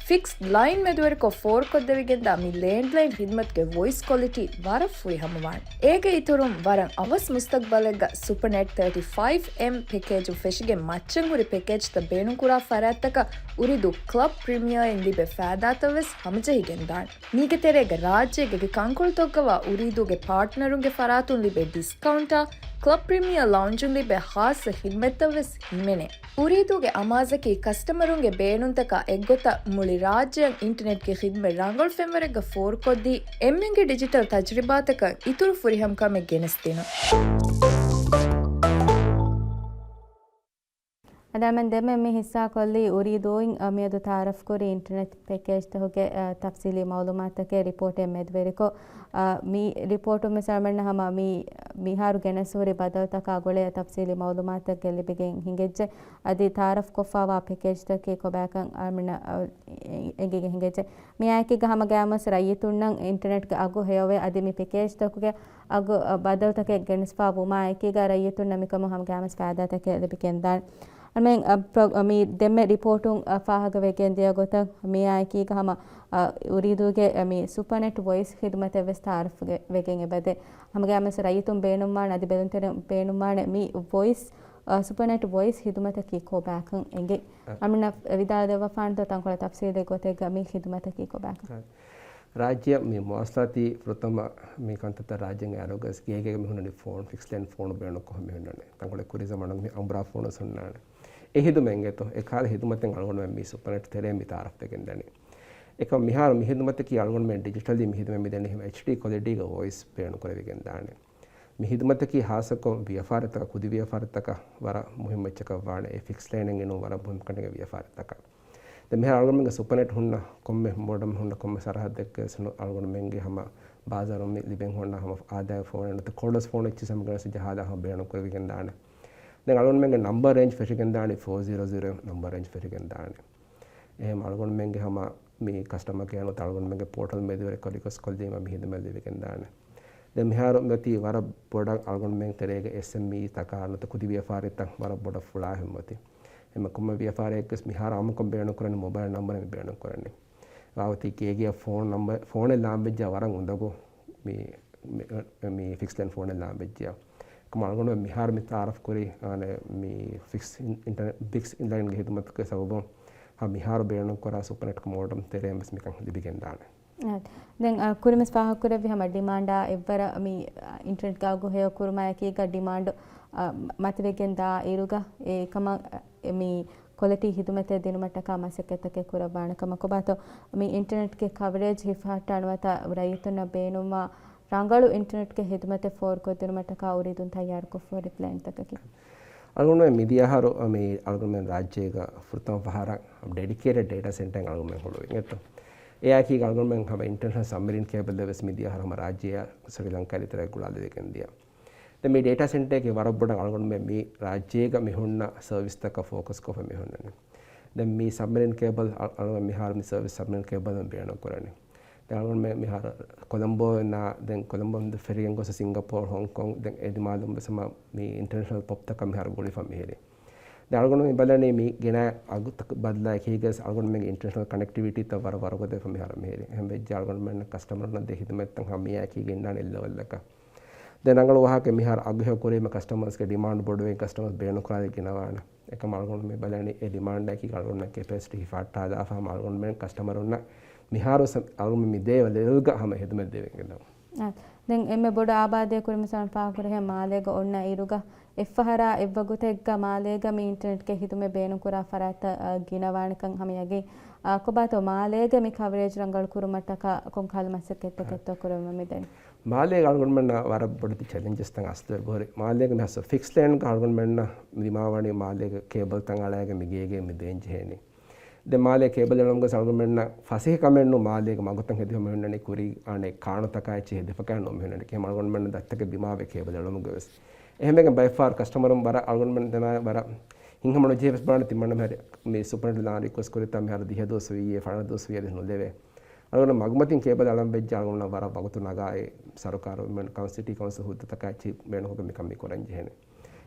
ފިކްސް ލައިން މެދުވެރިކޮށް ފޯރުކޮށްދެވިގެންދާ މި ލޭންޑްލައިން ޚިދުމަތުގެ ވޮއިސް ކޮލިޓީ ވަރަށް ފުރިހަމަވާނެ. އޭގެ އިތުރުން ވަރަށް އަވަސް މުސްތަގްބަލެއްގަ ސުޕަނެޓް ތާޓީ ފައިވް އެމް ޕެކޭޖުން ފެށިގެން މައްޗަށް ހުރި ޕެކޭޖްތައް ބޭނުންކުރާ ފަރާތްތަކަށް އުރީދޫ ކްލަބް ޕްރިމިއާއިން ލިބޭ ފައިދާތައް ވެސް ހަމަޖެހިގެންދާނެ. މީގެ ތެރޭގަ ރާއްޖޭގެ ކަންކޮޅުތަކުގަވާ އުރީދޫގެ ޕާޓްނަރުންގެ ފަރާތުން ލިބޭ ޑިސްކައުންޓާ، ކްލަބް ޕްރިމިއާ ލައުންޖުން ލިބޭ ޚާއްސަ ޚިދުމަތްތައް ވެސް ހިމެނޭ. އުރީދޫގެ އަމާޒަކީ ކަސްޓަމަރުންގެ ބޭނުންތަކާ އެއްގޮތަށް މުޅި ރާއްޖެއަށް އިންޓަރނެޓްގެ ޚިދުމަތް ރަނގަޅު ފެންވަރެއްގަ ފޯރުކޮށްދީ، އެންމެންގެ ޑިޖިޓަލް ތަޖުރިބާތަކަށް އިތުރު ފުރިހަމަކަމެއް ގެނެސްދިނުން. އަދި އަޅުމެން ދެންމެ މި ހިއްސާކޮށްލީ އުރީދޫއިން، އަ، މިއަދު ތައާރަފްކުރި އިންޓަރނެޓް ޕެކޭޖްތަކުގެ، އަ، ތަފްސީލީ މައުލޫމާތުތަކެއް ރިޕޯޓެއް މެދުވެރިކޮށް، އަ، މި ރިޕޯޓުން ވެސް އަޅުމެންނަށް ހަމަ މި މިހާރު ގެނެސް ހުރި ބަދަލުތަކާ ގުޅޭ ތަފްސީލީ މައުލޫމާތުތަކެއް ލިބިގެން ހިނގައްޖެ. އަދި ތައާރަފް ކޮށްފާވާ ޕެކޭޖްތަކީ ކޮބާކަން އަޅުމެންނަށް، އަ، އެ-، އެނގިގެން ހިނގައްޖެ. މިއާއެކީގަ ހަމަ ގައިމުވެސް ރައްޔިތުންނަށް އިންޓަރނެޓްގެ އަގު ހެޔޮވެ، އަދި މި ޕެކޭޖްތަކުގެ އަގު، އަ، ބަދަލުތަކެއް ގެނެސްފާ ވުމާ އެކީގަ ރައްޔިތުންނަށް މިކަމުން ހަމަ ގައިމުވެސް ފައިދާތަކެއް ލިބިގެންދާނެ. އަޅުމެން، އަ، ޕްރޮ-، އަ، މި ދެންމެ ރިޕޯޓުން، އަ، ފާހަގަވެގެން ދިޔަ ގޮތަށް މިއާއެކީގަ ހަމަ، އަ، އުރީދޫގެ، އަ، މި ސުޕަނެޓް ވޮއިސް ޚިދުމަތެއް ވެސް ތައާރަފް ވެ-، ވެގެން އެބަދޭ. ހަމަގައިމުވެސް ރައްޔިތުން ބޭނުންވާނެ، އަދި ބެލުންތެރިން ބޭނުންވާނެ މި ވޮއިސް، އަ، ސުޕަނެޓް ވޮއިސް ޚިދުމަތަކީ ކޮބާކަން އެނގޭ. އަ. އަޅުމެންނަށް ވިދާޅު ދެއްވާފާނަތޯ ތަންކޮޅެއް ތަފްސީލީ ގޮތެއްގަ މި ޚިދުމަތަކީ ކޮބާކަން؟ އަ. ރާއްޖެއަށް މި މުވާސަލާތީ ފުރަތަމަ މި ކަންތައްތައް ރާއްޖޭގެ އަރިހުގަ ގޭގޭގަ މި ހުންނަނީ ފޯނު، ފިކްސް ލައިން ފޯނު ބޭނުންކޮށް މި ހުންނަނީ. ތަންކޮޅެއް ކުރީ ޒަމާނުގަ މި އަނބުރާ ފޯނު ވެސް ހުންނާނެ. އެ ޚިދުމަތް އެނގޭތޯ؟ އެ ކަހަލަ ޚިދުމަތެއް އަޅުގަނޑުމެން މި ސުޕަނެޓް ތެރޭ މި ތައާރަފްވެގެން ދަނީ. އެކަމް މިހާރު މި ޚިދުމަތަކީ އަޅުގަނޑުމެން ޑިޖިޓަލީ މި ޚިދުމަތް މި ދެނީ ހަމަ އެޗްޑީ ކޮލިޓީގަ ވޮއިސް ބޭނުންކުރެވިގެން ދާނެ. މި ޚިދުމަތަކީ ޚާއްޞަކޮށް ވިޔަފާރިތަކަށް، ކުދި ވިޔަފާރިތަކަށް ވަރަށް މުހިއްމު އެއްޗަކަށް ވާނެ. އެ ފިކްސް ލައިނެއް އިނުން ވަރަށް މުހިއްމު ކަންނޭނގެ ވިޔަފާރިތަކަށް. ދެން މިހާރު އަޅުގަނޑުމެންގެ ސުޕަނެޓް ހުންނަ، ކޮންމެ މޯޑަމް ހުންނަ، ކޮންމެ ސަރަހައްދެއްގެ ސުނު އަޅުގަނޑުމެންގެ ހަމަ ބާޒާރުން މި ލިބެން ހުންނަ ހަމަ އާދައިގެ ފޯނެއް ނުވަތަ ކޯޑްލެސް ފޯނެއް އެއްޗިސް ހަމަ ގެނެސް ޖަހާލާ ހަމަ ބޭނުން ކުރެވިގެން ދާނެ. ދެން އަޅުގަނޑުމެންގެ ނަމްބަރ ރޭންޖް ފެށިގެން ދާނެ، ފޯ ޒީރޯ ޒީރޯ ނަމްބަރ ރޭންޖް ފެށިގެން ދާނެ. އެހެން އަޅުގަނޑުމެންގެ ހަމަ މި ކަސްޓަމަރ ކެއާ ނުވަތަ އަޅުގަނޑުމެންގެ ޕޯޓަލް މެދުވެރިކޮށް ރިކްވެސްޓް ކޮށްލީމަ މި ޚިދުމަތް ލިބިގެން ދާނެ. ދެން މިހާރު މިއޮތީ ވަރަށް ބޮޑަށް އަޅުގަނޑުމެން ތެރޭގެ އެސްއެމްއީ ތަކާ ނުވަތަ ކުދި ވިޔަފާރިތައް ވަރަށް ބޮޑަށް ފުޅާ ހެންމަތި. އެމަ ކޮންމެ ވިޔަފާރިއެއްގެ މިހާރު އާއްމުކޮށް ބޭނުން ކުރަނީ މޮބައިލް ނަމްބަރެއް މި ބޭނުން ކުރަނީ. ވާވަތީ ގޭގެއަށް ފޯނު ނަމްބަ-، ފޯނެއް ލާން ވެއްޖާ ވަރަށް އުނދަގޫ މި، މި، މި ފިކްސް ލައިން ފޯނެއް ލާން ވެއްޖިޔާ. އެކަމް އަޅުގަނޑު މިހާރު މި ތައާރަފް ކުރީ، އާނެ، މި ފިކްސް އިން-، އިންޓަރނެޓް، ފިކްސް ލައިންގެ ޚިދުމަތުގެ ސަބަބުން ހަ މިހާރު ބޭނުން ކުރާ ސުޕަނެޓް މޯޑަމް ތެރޭން ވެސް މިކަން ލިބިގެން ދާނެ. އާ، ދެން، އާ، ކުރިންވެސް ފާހަގަކުރެއްވި ހަމަ ޑިމާންޑާ އެއްވަރަށް މި، އާ، އިންޓަރނެޓްގެ އަގު ހެޔޮ ކުރުމާ އެކީގަ ޑިމާންޑު، އާ، މަތިވެގެން ދާ އިރުގަ އެ ކަމަށް، އެ، މި ކޮލިޓީ ޚިދުމަތެއް ދިނުމަށްޓަކާ މަސައްކަތްތަކެއް ކުރައްވާނެ ކަމަށް ކޮބާތޯ؟ މި އިންޓަރނެޓްގެ ކަވަރޭޖް ހިފަހައްޓާ ނުވަތަ ރައްޔިތުންނަށް ބޭނުންވާ ރަނގަޅު އިންޓަރނެޓްގެ ޚިދުމަތެއް ފޯރުކޮށްދިނުމަށްޓަކާ އުރީދޫން ތައްޔާރުކޮށްފަ ހުރި ޕްލޭންތަކަކީ. އަޅުގަނޑުމެން މިދިޔަ އަހަރު މި އަޅުގަނޑުމެން ރާއްޖޭގަ ފުރަތަމަ ފަހަރަށް ޑެޑިކޭޓެޑް ޑޭޓާ ސެންޓަރެއް އަޅުގަނޑުމެން ހުޅުވި އެއްތޯ. އެއާއެކީ އަޅުގަނޑުމެން ހަމަ އިންޓަރނޭޝަނަލް ސަބްމެރިން ކޭބަލް ވެސް މިދިޔަ އަހަރު ހަމަ ރާއްޖެއާ ސްރީލަންކާ އެތެރޭ ގުޅާލެވިގެން ދިޔަ. ދެން މި ޑޭޓާ ސެންޓަރެއްގެ ވަރަށް ބޮޑަށް އަޅުގަނޑުމެން މި ރާއްޖޭގަ މި ހުންނަ ސަރވިސްތަކަށް ފޯކަސް ކޮށްފަ މި ހުންނަނީ. ދެން މި ސަބްމެރިން ކޭބަލް އަ-، އަޅުގަނޑު މިހާރު މި ސަރވިސް ސަބްމެރިން ކޭބަލް ބޭނުން ކުރަނީ. ދެން އަޅުގަނޑުމެން މިހާރު ކޮލަމްބޯ ނާ، ދެން ކޮލަމްބޯ ފެށިގެން ގޮސް ސިންގަޕޯރް، ހޮންކޮން، ދެން އެ ދިމާލުން ވެސް ހަމަ މި އިންޓަރނޭޝަނަލް ޕޮޕްތަކަށް މިހާރު ގުޅިފަ މިހިރީ. ދެން އަޅުގަނޑު މި ބަލަނީ މި ގެނަ އަގުތައް ބަދަލާ އެކީގަސް އަޅުގަނޑުމެންގެ އިންޓަރނޭޝަނަލް ކަނެކްޓިވިޓީތައް ވަރަށް ވަރުގަދަވެފަ މިހާރު މިހިރީ. އެހެން ވެއްޖެ އަޅުގަނޑުމެންނަށް ކަސްޓަމަރުންނަށް ދޭ ޚިދުމަތްތައް ހަމަ މިއާއެކީގަ އިންނާނެ އެއްލެވެލްއަކަށް. ދެން ރަނގަޅު ވާހަކަ މިހާރު އަގު ހެޔޮ ކުރީމަ ކަސްޓަމަރސްގެ ޑިމާންޑް ބޮޑުވެ ކަސްޓަމަރސް ބޭނުންކުރާ ގިނަވާނެ. އެކަމް އަޅުގަނޑު މި ބަލަނީ އެ ޑިމާންޑަކީ އަޅުގަނޑުމެން ކެޕޭސިޓީ ހިފަހައްޓާލާފަ ހަމަ އަޅުގަނޑުމެން ކަސްޓަމަރުންނަށް މިހާރު ސަ-، އަޅުގަނޑު މި ދޭ ލެވެލްގަ ހަމަ ހެދުމެއް ދެވެގެން. އާ، ދެން އެންމެ ބޮޑު އާބާދެއް ކުރިމަސާން ފާހަގަކުރެހެން މާލޭގަ އޮންނަ އިރުގަ އެއްފަހަރާ އެއްވަގުތެއްގަ މާލޭގަ މި އިންޓަރނެޓްގެ ހިދުމަތް ބޭނުންކުރާ ފަރާތްތައް، އަ، ގިނަވާނެކަން ހަމަ ޔަގީން. އާ، ކޮބާތޯ މާލޭގެ މި ކަވަރޭޖް ރަނގަޅު ކުރުމަށްޓަކާ ކޮންކަހަލަ މަސައްކަތްތަކެއްތޯ ކުރަމުން މިދަނީ؟ މާލޭގަ އަޅުގަނޑުމެންނަށް ވަރަށް ބޮޑެތި ޗެލެންޖެސްތައް އަސްލު އެބަހުރި. މާލޭގެ މި ހަސް ފިކްސް ލައިންގަ އަޅުގަނޑުމެންނަށް ދިމާވަނީ މާލޭގެ ކޭބަލްތައް އަޅައިގެން މި ގޭގެ މި ދޭން ޖެހޭނީ. ދެން މާލޭ ކޭބަލް އެޅުމުގަ އަޅުގަނޑުމެންނަށް ފަސޭހަކަމެއްނު މާލޭގެ މަގުތައް ހެދިފަ މިހުންނަނީ ކުރީ އާނެ ކާނުތަކާ އެއްޗެއް ހެދިފަކާ ނު މިހުންނަނީ. ކިހިނެއް އަޅުގަނޑުމެންނަށް ދަތިތަކެއް ދިމާވޭ ކޭބަލް އެޅުމުގަ ވެސް. އެހެންވެގެން ބައެއްފަހަރު ކަސްޓަމަރުން ވަރަށް އަޅުގަނޑުމެން ދެމާ ވަރަށް ހިތްހަމަނުޖެހި ވެސް ބާނެ ތިމަންނަ މިހާރު މި ސުޕަރނެޓް ލާން ރިކްވެސްޓް ކުރިތާ މިހާރު ދިހަ ދުވަސް ވީއޭ، ފަޅަނަ ދުވަސް ވީއޭ އަދި ނުލެވޭ. އަޅުގަނޑު މަގުމަތިން ކޭބަލް އަޅަން ވެއްޖެ އަޅުގަނޑު ވަރަށް ވަގުތު ނަގާ އެ ސަރުކާރު މި ކައުންސިލް ސިޓީ ކައުންސިލް ހުއްދަތަކާ އެއްޗި ބޭނުންކޮށް މިކަން މި ކުރަން ޖެހޭނެ.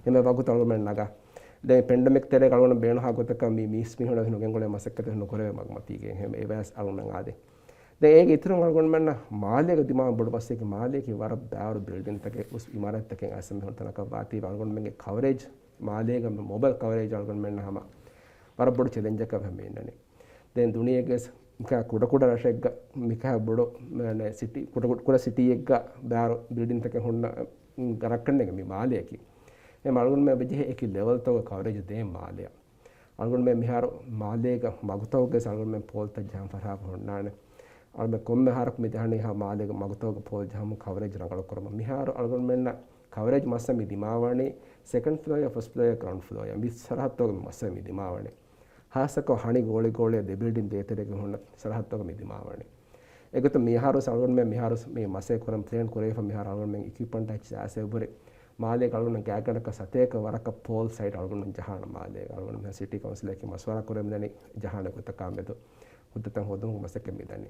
އެންމެ ވަގުތު އަޅުގަނޑުމެން ނަގާ. ދެން ޕެންޑެމިކް ތެރޭގަ އަޅުގަނޑު ބޭނުންހާ ގޮތަކަށް މި މީސް މީހުން ނުގެންގުޅޭ މަސައްކަތެއް ނުކުރެވޭ މަގުމަތީގެ. އެހެން އެވެސް އަޅުގަނޑު އާދެ. ދެން އޭގެ އިތުރުން އަޅުގަނޑުމެންނަށް މާލޭގަ ދިމާވާ ބޮޑު މަސައްކަތަކީ މާލޭގެ ވަރަށް ބާރު ބިލްޑިންތަކެއް އުސް އިމާރާތްތަކެއް އައިސް މިހުން ތަނަކަށް ވާތީ އަޅުގަނޑުމެންގެ ކަވަރޭޖް މާލޭގަ މޮބައިލް ކަވަރޭޖް އަޅުގަނޑުމެންނަށް ހަމަ ވަރަށް ބޮޑު ޗެލެންޖަކަށް ހަމަ އިންނަނީ. ދެން ދުނިޔޭގެ މިކަހަ ކުޑަކުޑަ ރަށެއްގަ، މިކަހަ ބޮޑު، މާނެ، ސިޓީ، ކުޑަ، ކުޑަ ސިޓީއެއްގަ ބާރު ބިލްޑިންތަކެއް ހުންނަ، އުން، ރަށްކަންނޭނގެ މި މާލެއަކީ. އެ އަޅުގަނޑުމެން އެބަޖެހޭ އެކި ލެވެލްތަކުގެ ކަވަރޭޖް ދޭން މާލެއަށް. އަޅުގަނޑުމެން މިހާރު މާލޭގަ މަގުތަކުގަ ވެސް އަޅުގަނޑުމެން ޕޯލްތައް ޖަހަން ފަށާފަ ހުންނާނެ. އަޅުގަނޑުމެން ކޮންމެ އަހަރަކު މި ޖަހަނީ ހަމަ މާލޭގެ މަގުތަކުގަ ޕޯލް ޖަހަމުން ކަވަރޭޖް ރަނގަޅު ކުރަމުން. މިހާރު އަޅުގަނޑުމެންނަށް ކަވަރޭޖް މައްސަ މި ދިމާވަނީ ސެކަންޑް ފްލޯއާ، ފަސްޓް ފްލޯއާ، ގްރައުންޑް ފްލޯއާ މި ސަރަހައްދުގަ މި މައްސަ މި ދިމާވަނީ. ހާއްސަކޮށް ހަނި ގޯޅި ގޯޅި ދެ ބިލްޑިން ދޭތެރޭގަ ހުންނަ ސަރަހައްދުގަ މި ދިމާވަނީ. އެގޮތުން މިހާރު އަޅުގަނޑުމެން މިހާރު މި މަސޭ ކުރަން ޕްލޭން ކުރެވިފަ މިހާރު އަޅުގަނޑުމެން އިކްއިޕްމަންޓް އެއްޗެއް އައިސް އެބުރި މާލޭގަ އަޅުގަނޑު ގާތްގަނޑަކަށް ސަތޭކަ ވަރަކަށް ޕޯލް ސައިޓް އަޅުގަނޑު ޖަހާނަ މާލޭގަ އަޅުގަނޑު ސިޓީ ކައުންސިލަކީ މަޝްވަރާ ކުރެވެން މިދަނީ ޖަހާނެ ގޮތަކާ މެދު ހުއްދަތައް ހޯދުމުގެ މަސައްކަތް މިދަނީ.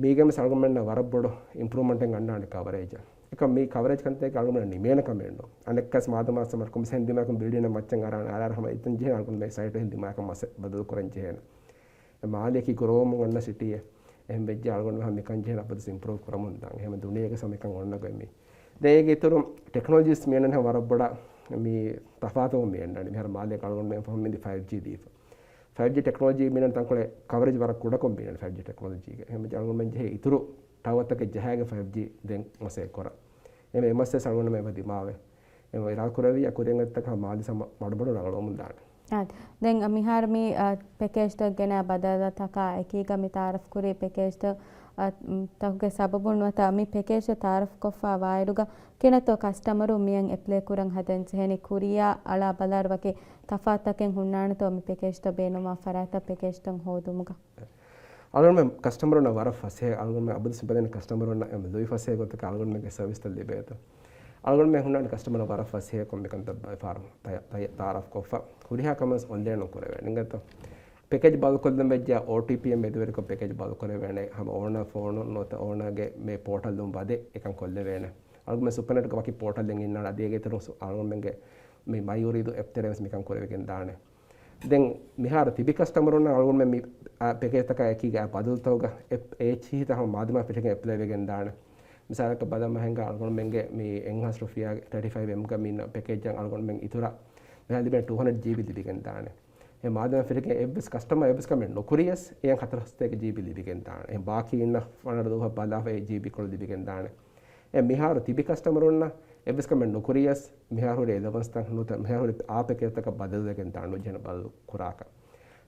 މީގެ މިސް އަޅުގަނޑުމެންނަށް ވަރަށް ބޮޑު އިމްޕްރޫވްމަންޓެއް އަންނާނެ ކަވަރޭޖަށް. އެކަމް މި ކަވަރޭޖް ކަންތައް އަޅުގަނޑު ނިމޭނެ ކަމެއް ނޫން. އަނެއްކާސް މާދަމާ ސަމަރ ކޮމިސަން ދިމާކުން ބިލްޑިން މައްޗަށް އަރާން އަރާރަ ހަމަ އެތަން ޖެހޭ އަޅުގަނޑު މި ސައިޓު ހިން ދިމާކަށް މަސެ ބަދަލު ކުރަން ޖެހޭނެ. މާލެއަކީ ގްރޯވަމުން އަންނަ ސިޓީއެއް. އެހެން ވެއްޖެ އަޅުގަނޑު ހަމަ މިކަން ޖެހޭނެ އަބަދުސް އިމްޕްރޫވް ކުރަމުން ދާން. އެހެން ދުނިޔޭގެ ސަމިކަން އޮންނަ ގޮތް މީ. ދެން އޭގެ އިތުރުން ޓެކްނޮލޮޖީސް މި އަންނަން ވަރަށް ބޮޑަށް މި ތަފާތުވުން މި އަންނާނެ. މިހާރު މާލެ އަޅުގަނޑުމެން ފަހުން މިދި ފައިވް ޖީ ދީފަ. ފައިވް ޖީ ޓެކްނޮލޮޖީ މިނަން ތަންކޮޅެއް ކަވަރޭޖް ވަރަށް ކުޑަކޮށް މިނަން ފައިވް ޖީ ޓެކްނޮލޮޖީގެ. އެހެން އަޅުގަނޑުމެން ޖެހޭ އިތުރު ޓަވަރތަކެއް ޖަހާގެން ފައިވް ޖީ ދެން މަސޭ ކުރަން. އެމެ އެމްއެސްއެސް އަޅުގަނޑު އެބަ ދިމާވެ. އެމެ އިރާދަ ކުރެއްވިއްޔާ ކުރިއަށް އޮތްތަކާ މާލެ ސަމަ މަޑުމަޑު ރަނގަޅުވަމުން ދާނެ. އާ، ދެން މިހާރު މި، އާ، ޕެކޭޖްތައް ގެނައި ބަދަލުތަކާ އެކީގަ މި ތައާރަފް ކުރި ޕެކޭޖްތައް، އާ، ތަކުގެ ސަބަބުން ނުވަތަ މި ޕެކޭޖްތައް ތައާރަފް ކޮށްފަ ވާއިރުގަ ކިނަތޯ ކަސްޓަމަރު މިއަން އެޕްލައި ކުރަން ހަދަން ޖެހެނީ ކުރިއަށް އަޅާ ބަލާއިރު ވަކި ތަފާތުތަކެއް ހުންނާނެތޯ މި ޕެކޭޖްތައް ބޭނުންވާ ފަރާތްތައް ޕެކޭޖްތައް ހޯދުމުގަ؟ އަޅުގަނޑުމެން ކަސްޓަމަރުންނަށް ވަރަށް ފަސޭހަ، އަޅުގަނޑުމެން އަބަދުސް ބަލަނީ ކަސްޓަމަރުންނަށް އެން ލުއި ފަސޭހަ ގޮތަކަށް އަޅުގަނޑުމެންގެ ސަރވިސްތައް ލިބޭތޯ. އަޅުގަނޑުމެން ހުންނާނެ ކަސްޓަމަރުން ވަރަށް ފަސޭހަކޮށް މިކަންތައް ބައި ފާރު ތަޔަ-، ތަޔަ-، ތައާރަފް ކޮށްފަ. ހުރިހާ ކަމެއް އޮންލައިނުން ކުރެވޭނެ. އިނގޭތޯ؟ ޕެކޭޖް ބަދަލުކޮށްލަން ވެއްޖެ އޯޓީޕީއެއް މެދުވެރިކޮށް ޕެކޭޖް ބަދަލު ކުރެވޭނެ. ހަމަ އޯނާ ފޯނުން ނުވަތަ އޯނާގެ މޭ ޕޯޓަލުން ވަދެ އެކަން ކޮށްލެވޭނެ. އަޅުގަނޑުމެން ސުޕަރނެޓްގެ ވަކި ޕޯޓަލެއް އިންނާނެ. އަދި އޭގެ އިތުރުން ސު-، އަޅުގަނޑުމެންގެ މި މައި އުރީދޫ އެޕް ތެރޭ ވެސް މިކަން ކުރެވިގެން ދާނެ. ދެން މިހާރު ތިބި ކަސްޓަމަރުންނަށް އަޅުގަނޑުމެން މި، އާ، ޕެކޭޖްތަކާ އެކީގަ ބަދަލުތަކުގަ އެޕް އެއްޗިހިތައް ހަމަ މާދަމާ ފިށިގެން އެޕްލައި ވެގެން ދާނެ. މިސާލަކަށް ބަލަމަ ހިނގާ އަޅުގަނޑުމެންގެ މި އެއްހާސް ރުފިޔާ ތާޓީ ފައިވް އެމްގަ މި ޕެކޭޖަށް އަޅުގަނޑުމެން އިތުރަށް މިހާރު ލިބޭނެ ޓޫ ހަންޑްރެޑް ޖީބީ ލިބިގެން ދާނެ. އެ މާދަމާ ފިށިގެން އެއްވެސް ކަސްޓަމަރ އެއްވެސް ކަމެއް ނުކުރިޔަސް އެއަށް ހަތަރު ސަތޭކަ ޖީބީ ލިބިގެން ދާނެ. އެ ބާކީ އިންނަ ފަނަރަ ދުވަހަށް ބަލާފަ އެ ޖީބީ ކޮޅު ލިބިގެން ދާނެ. އެ މިހާރު ތިބި ކަސްޓަމަރުންނަށް އެއްވެސް ކަމެއް ނުކުރިޔަސް، މިހާރު ހުރި އެލަވަންސްތައް ނުވަތަ މިހާރު ހުރި އާ ޕެކޭޖްތަކަށް ބަދަލުވެގެން ދާނެ ނުޖެހޭނެ ބަދަލު ކުރާކަށް.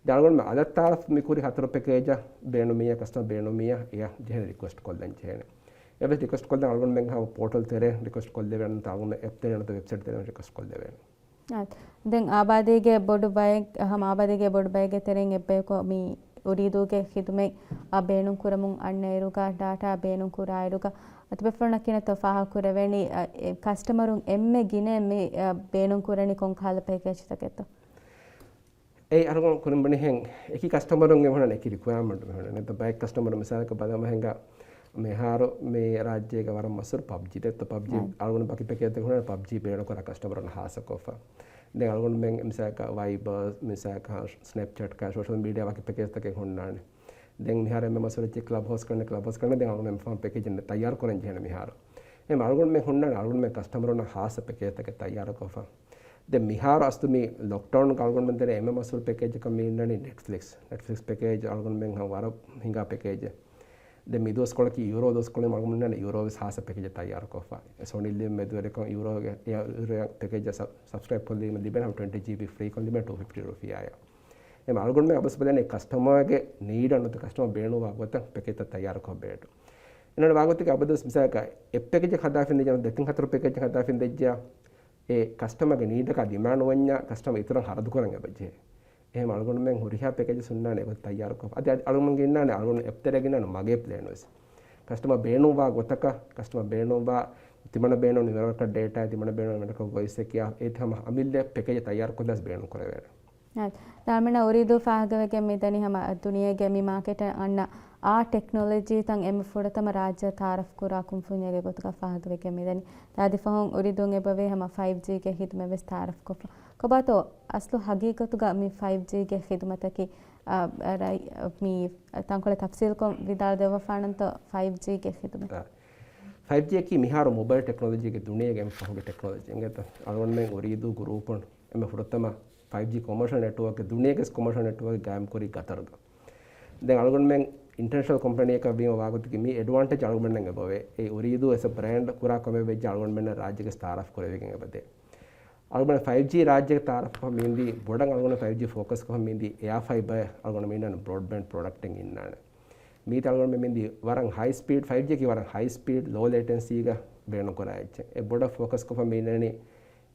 ދެން އަޅުގަނޑުމެން އަލަށް ތައާރަފް މި ކުރި ހަތަރު ޕެކޭޖަށް ބޭނުމިއްޔާ ކަސްޓަމަރ ބޭނުމިއްޔާ އެއަށް ޖެހޭނެ ރިކުއެސްޓް ކޮށްލަން ޖެހޭނެ. އެއްވެސް ރިކުއެސްޓް ކޮށްލަން އަޅުގަނޑުމެން ހަމަ ޕޯޓަލް ތެރޭ ރިކުއެސްޓް ކޮށްލެވޭނެ ނުވަތަ އަޅުގަނޑުމެން އެޕް ތެރޭ ނުވަތަ ވެބްސައިޓް ތެރޭ ރިކުއެސްޓް ކޮށްލެވޭނެ. އާ، ދެން އާބާދީގެ ބޮޑު ބައެއް، ހަމަ އާބާދީގެ ބޮޑު ބައެއްގެ ތެރެއިން އެއްބަޔަކު މި އުރީދޫގެ ޚިދުމަތް، އާ، ބޭނުން ކުރަމުން އަންނައިރުގަ، ޑާޓާ ބޭނުން ކުރާއިރުގަ، އަތުބެފުޅުންނަށް ކިނަތޯ ފާހަގަ ކުރެވޭނީ، އާ، އެ ކަސްޓަމަރުން އެންމެ ގިނައިން މި، އާ، ބޭނުން ކުރަނީ ކޮން ކަހަލަ ޕެކޭޖްތަކެއްތޯ؟ އެއީ އަޅުގަނޑު ކުރިން ބުނިހެން އެކި ކަސްޓަމަރުންގެ ހުންނަން އެކި ރިކުއަރމަންޓް ހުންނަން. އެތަ ބައެއް ކަސްޓަމަރު މިސާލަކަށް ބަލަމަ ހިނގާ މިހާރު މި ރާއްޖޭގެ ވަރަށް މަޝްހޫރު ޕަބްޖީ ދެއްތޯ ޕަބްޖީ އާ. އަޅުގަނޑު ބަކި ޕެކޭޖްތަކެއް ހުންނަން ޕަބްޖީ ބޭނުން ކުރާ ކަސްޓަމަރުން ހާއްސަކޮށްފަ. ދެން އަޅުގަނޑުމެން މިސާލަކަށް ވައިބަރ، މިސާލަކަށް ސްނެޕްޗެޓް ކާ ސޯޝަލް މީޑިއާ ވަކި ޕެކޭޖްތަކެއް ހުންނާނެ. ދެން މިހާރު އެންމެ މަޝްހޫރު އެއްޗެއް ކްލަބް ހައުސް ކަންނެ ކްލަބް ހައުސް ކަންނެ ދެން އަޅުގަނޑުމެން ފަހުން ޕެކޭޖް ތައްޔާރު ކުރަން ޖެހޭނެ މިހާރު. އެހެން އަޅުގަނޑުމެން ހުންނާނެ އަޅުގަނޑުމެން ކަސްޓަމަރުންނަށް ހާއްސަ ޕެކޭޖްތަކެއް ތައްޔާރުކޮށްފަ. ދެން މިހާރު އަސްލު މި ލޮކްޑައުންގަ އަޅުގަނޑުމެން ދެން އެންމެ މަޝްހޫރު ޕެކޭޖަކަށް މި އިންނަނީ ނެޓްފްލިކްސް. ނެޓްފްލިކްސް ޕެކޭޖް އަޅުގަނޑުމެން ވަރަށް ހިނގާ ޕެކޭޖެއް. ދެން މި ދުވަސްކޮޅަކީ ޔޫރޯ ދުވަސްކޮޅެއް އަޅުގަނޑުމެން ޔޫރޯ ވެސް ހާއްސަ ޕެކޭޖެއް ތައްޔާރުކޮށްފަ. ސޯނީ ލިވް މެދުވެރިކޮށް ޔޫރޯގެ އެ ޔޫރޯ ޕެކޭޖަށް ސަބް-، ސަބްސްކްރައިބް ކޮށްލީމަ ލިބޭނެ ހަމަ ޓްވެންޓީ ޖީބީ ފްރީކޮށް ލިބޭނެ ޓޫ ފިފްޓީ ރުފިޔާއަށް. އެހެން އަޅުގަނޑުމެން އަބަސް ބަލަނީ ކަސްޓަމަރގެ ނީޑަށް ނުވަތަ ކަސްޓަމަރ ބޭނުންވާ ގޮތަށް ޕެކޭޖްތައް ތައްޔާރުކޮށް ބޭނުން. އެންމެ ވާގޮތަކީ އަބަދުވެސް މިސާލަކަށް އެއް ޕެކޭޖެއް ހަދާފިން ދެއްޖެ ދެތިން ހަތަރު ޕެކޭޖެއް ހަދާފިން ދެއްޖެ އެ ކަސްޓަމަރގެ ނީޑަކާ ދިމާ ނުވަންޏާ ކަސްޓަމަރ އިތުރަށް ހަރަދު ކުރަން އެބަ ޖެހޭ. އެހެން އަޅުގަނޑުމެން ހުރިހާ ޕެކޭޖެއް ހުންނާނެ އެގޮތަށް ތައްޔާރުކޮށް. އަދި އަޅުގަނޑުމެން އިންނާނެ އަޅުގަނޑު އެޕް ތެރޭގަ އިންނާނެ މަގޭ ޕްލޭން ވެސް. ކަސްޓަމަރ ބޭނުންވާ ގޮތަކަށް، ކަސްޓަމަރ ބޭނުންވާ ތިމަންނަ ބޭނުން މިވަރަކަށް ޑޭޓާ، ތިމަންނަ ބޭނުން މިވަރަކަށް ވޮއިސް އެއް ކިޔާ، އޭތި ހަމަ އަމިއްލަ ޕެކޭޖެއް ތައްޔާރުކޮށްލަސް ބޭނުން ކުރެވޭނެ. ދާމިނަ އުރީދޫ ފާހަގަވެގެން މިދަނީ ހަމަ ދުނިޔޭގެ މި މާކެޓަށް އަންނަ އާ ޓެކްނޮލޮޖީތައް އެންމެ ފުރަތަމަ ރާއްޖެ ތައާރަފް ކުރާ ކުންފުންޏެއްގެ ގޮތުގަ ފާހަގަވެގެން މިދަނީ. އަދި ފަހުން އުރީދޫން އެބަވޭ ހަމަ ފައިވް ޖީގެ ހިދުމަތް ވެސް ތައާރަފް ކޮށްފަ. ކޮބާތޯ އަސްލު ހަގީގަތުގަ މި ފައިވް ޖީގެ ހިދުމަތަކީ، އާ، ރައި-، މި ތަންކޮޅެއް ތަފްސީލްކޮށް ވިދާޅު ދެއްވަފާނަންތޯ ފައިވް ޖީގެ ހިދުމަތް؟ ފައިވް ޖީއަކީ މިހާރު މޮބައިލް ޓެކްނޮލޮޖީގެ ދުނިޔޭގެ އެންމެ ފަހުގެ ޓެކްނޮލޮޖީ. އިނގޭތަ؟ އަޅުގަނޑުމެން އުރީދޫ ގުރޫޕުން އެންމެ ފުރަތަމަ ފައިވް ޖީ ކޮމާޝަލް ނެޓްވޯކް ދުނިޔޭގެ ކޮމާޝަލް ނެޓްވޯކް ގާއިމްކުރީ ގަތަރުގަ. ދެން އަޅުގަނޑުމެން އިންޓަރނޭޝަނަލް ކޮމްޕެނީއަކަށް ވީމަ ވާގޮތަކީ މި އެޑްވާންޓޭޖް އަޅުގަނޑުމެންނަށް އެބަވޭ. އެ އުރީދޫ އެސް އެ ބްރޭންޑް ކުރާ ކަމެއް ވެއްޖެ އަޅުގަނޑުމެންނަށް ރާއްޖޭގެ ތައާރަފް ކުރެވިގެން އެބަދޭ. އަޅުގަނޑު ފައިވް ޖީ ރާއްޖޭގެ ތައާރަފް މިއިންދީ ބޮޑަށް އަޅުގަނޑު ފައިވް ޖީ ފޯކަސް ކޮށް މިއިންދީ އެއާ ފައިބަރ އަޅުގަނޑު މިއިންނާނެ ބްރޯޑްބޭންޑް ޕްރޮޑަކްޓެއް އިންނާނެ. މީތި އަޅުގަނޑު މިއިންދީ ވަރަށް ހައި ސްޕީޑް، ފައިވް ޖީއަކީ ވަރަށް ހައި ސްޕީޑް، ލޯ ލޭޓެންސީގަ ބޭނުންކުރާ އެއްޗެއް. އެ ބޮޑަށް ފޯކަސް ކޮށްފަ މި އިންނަނީ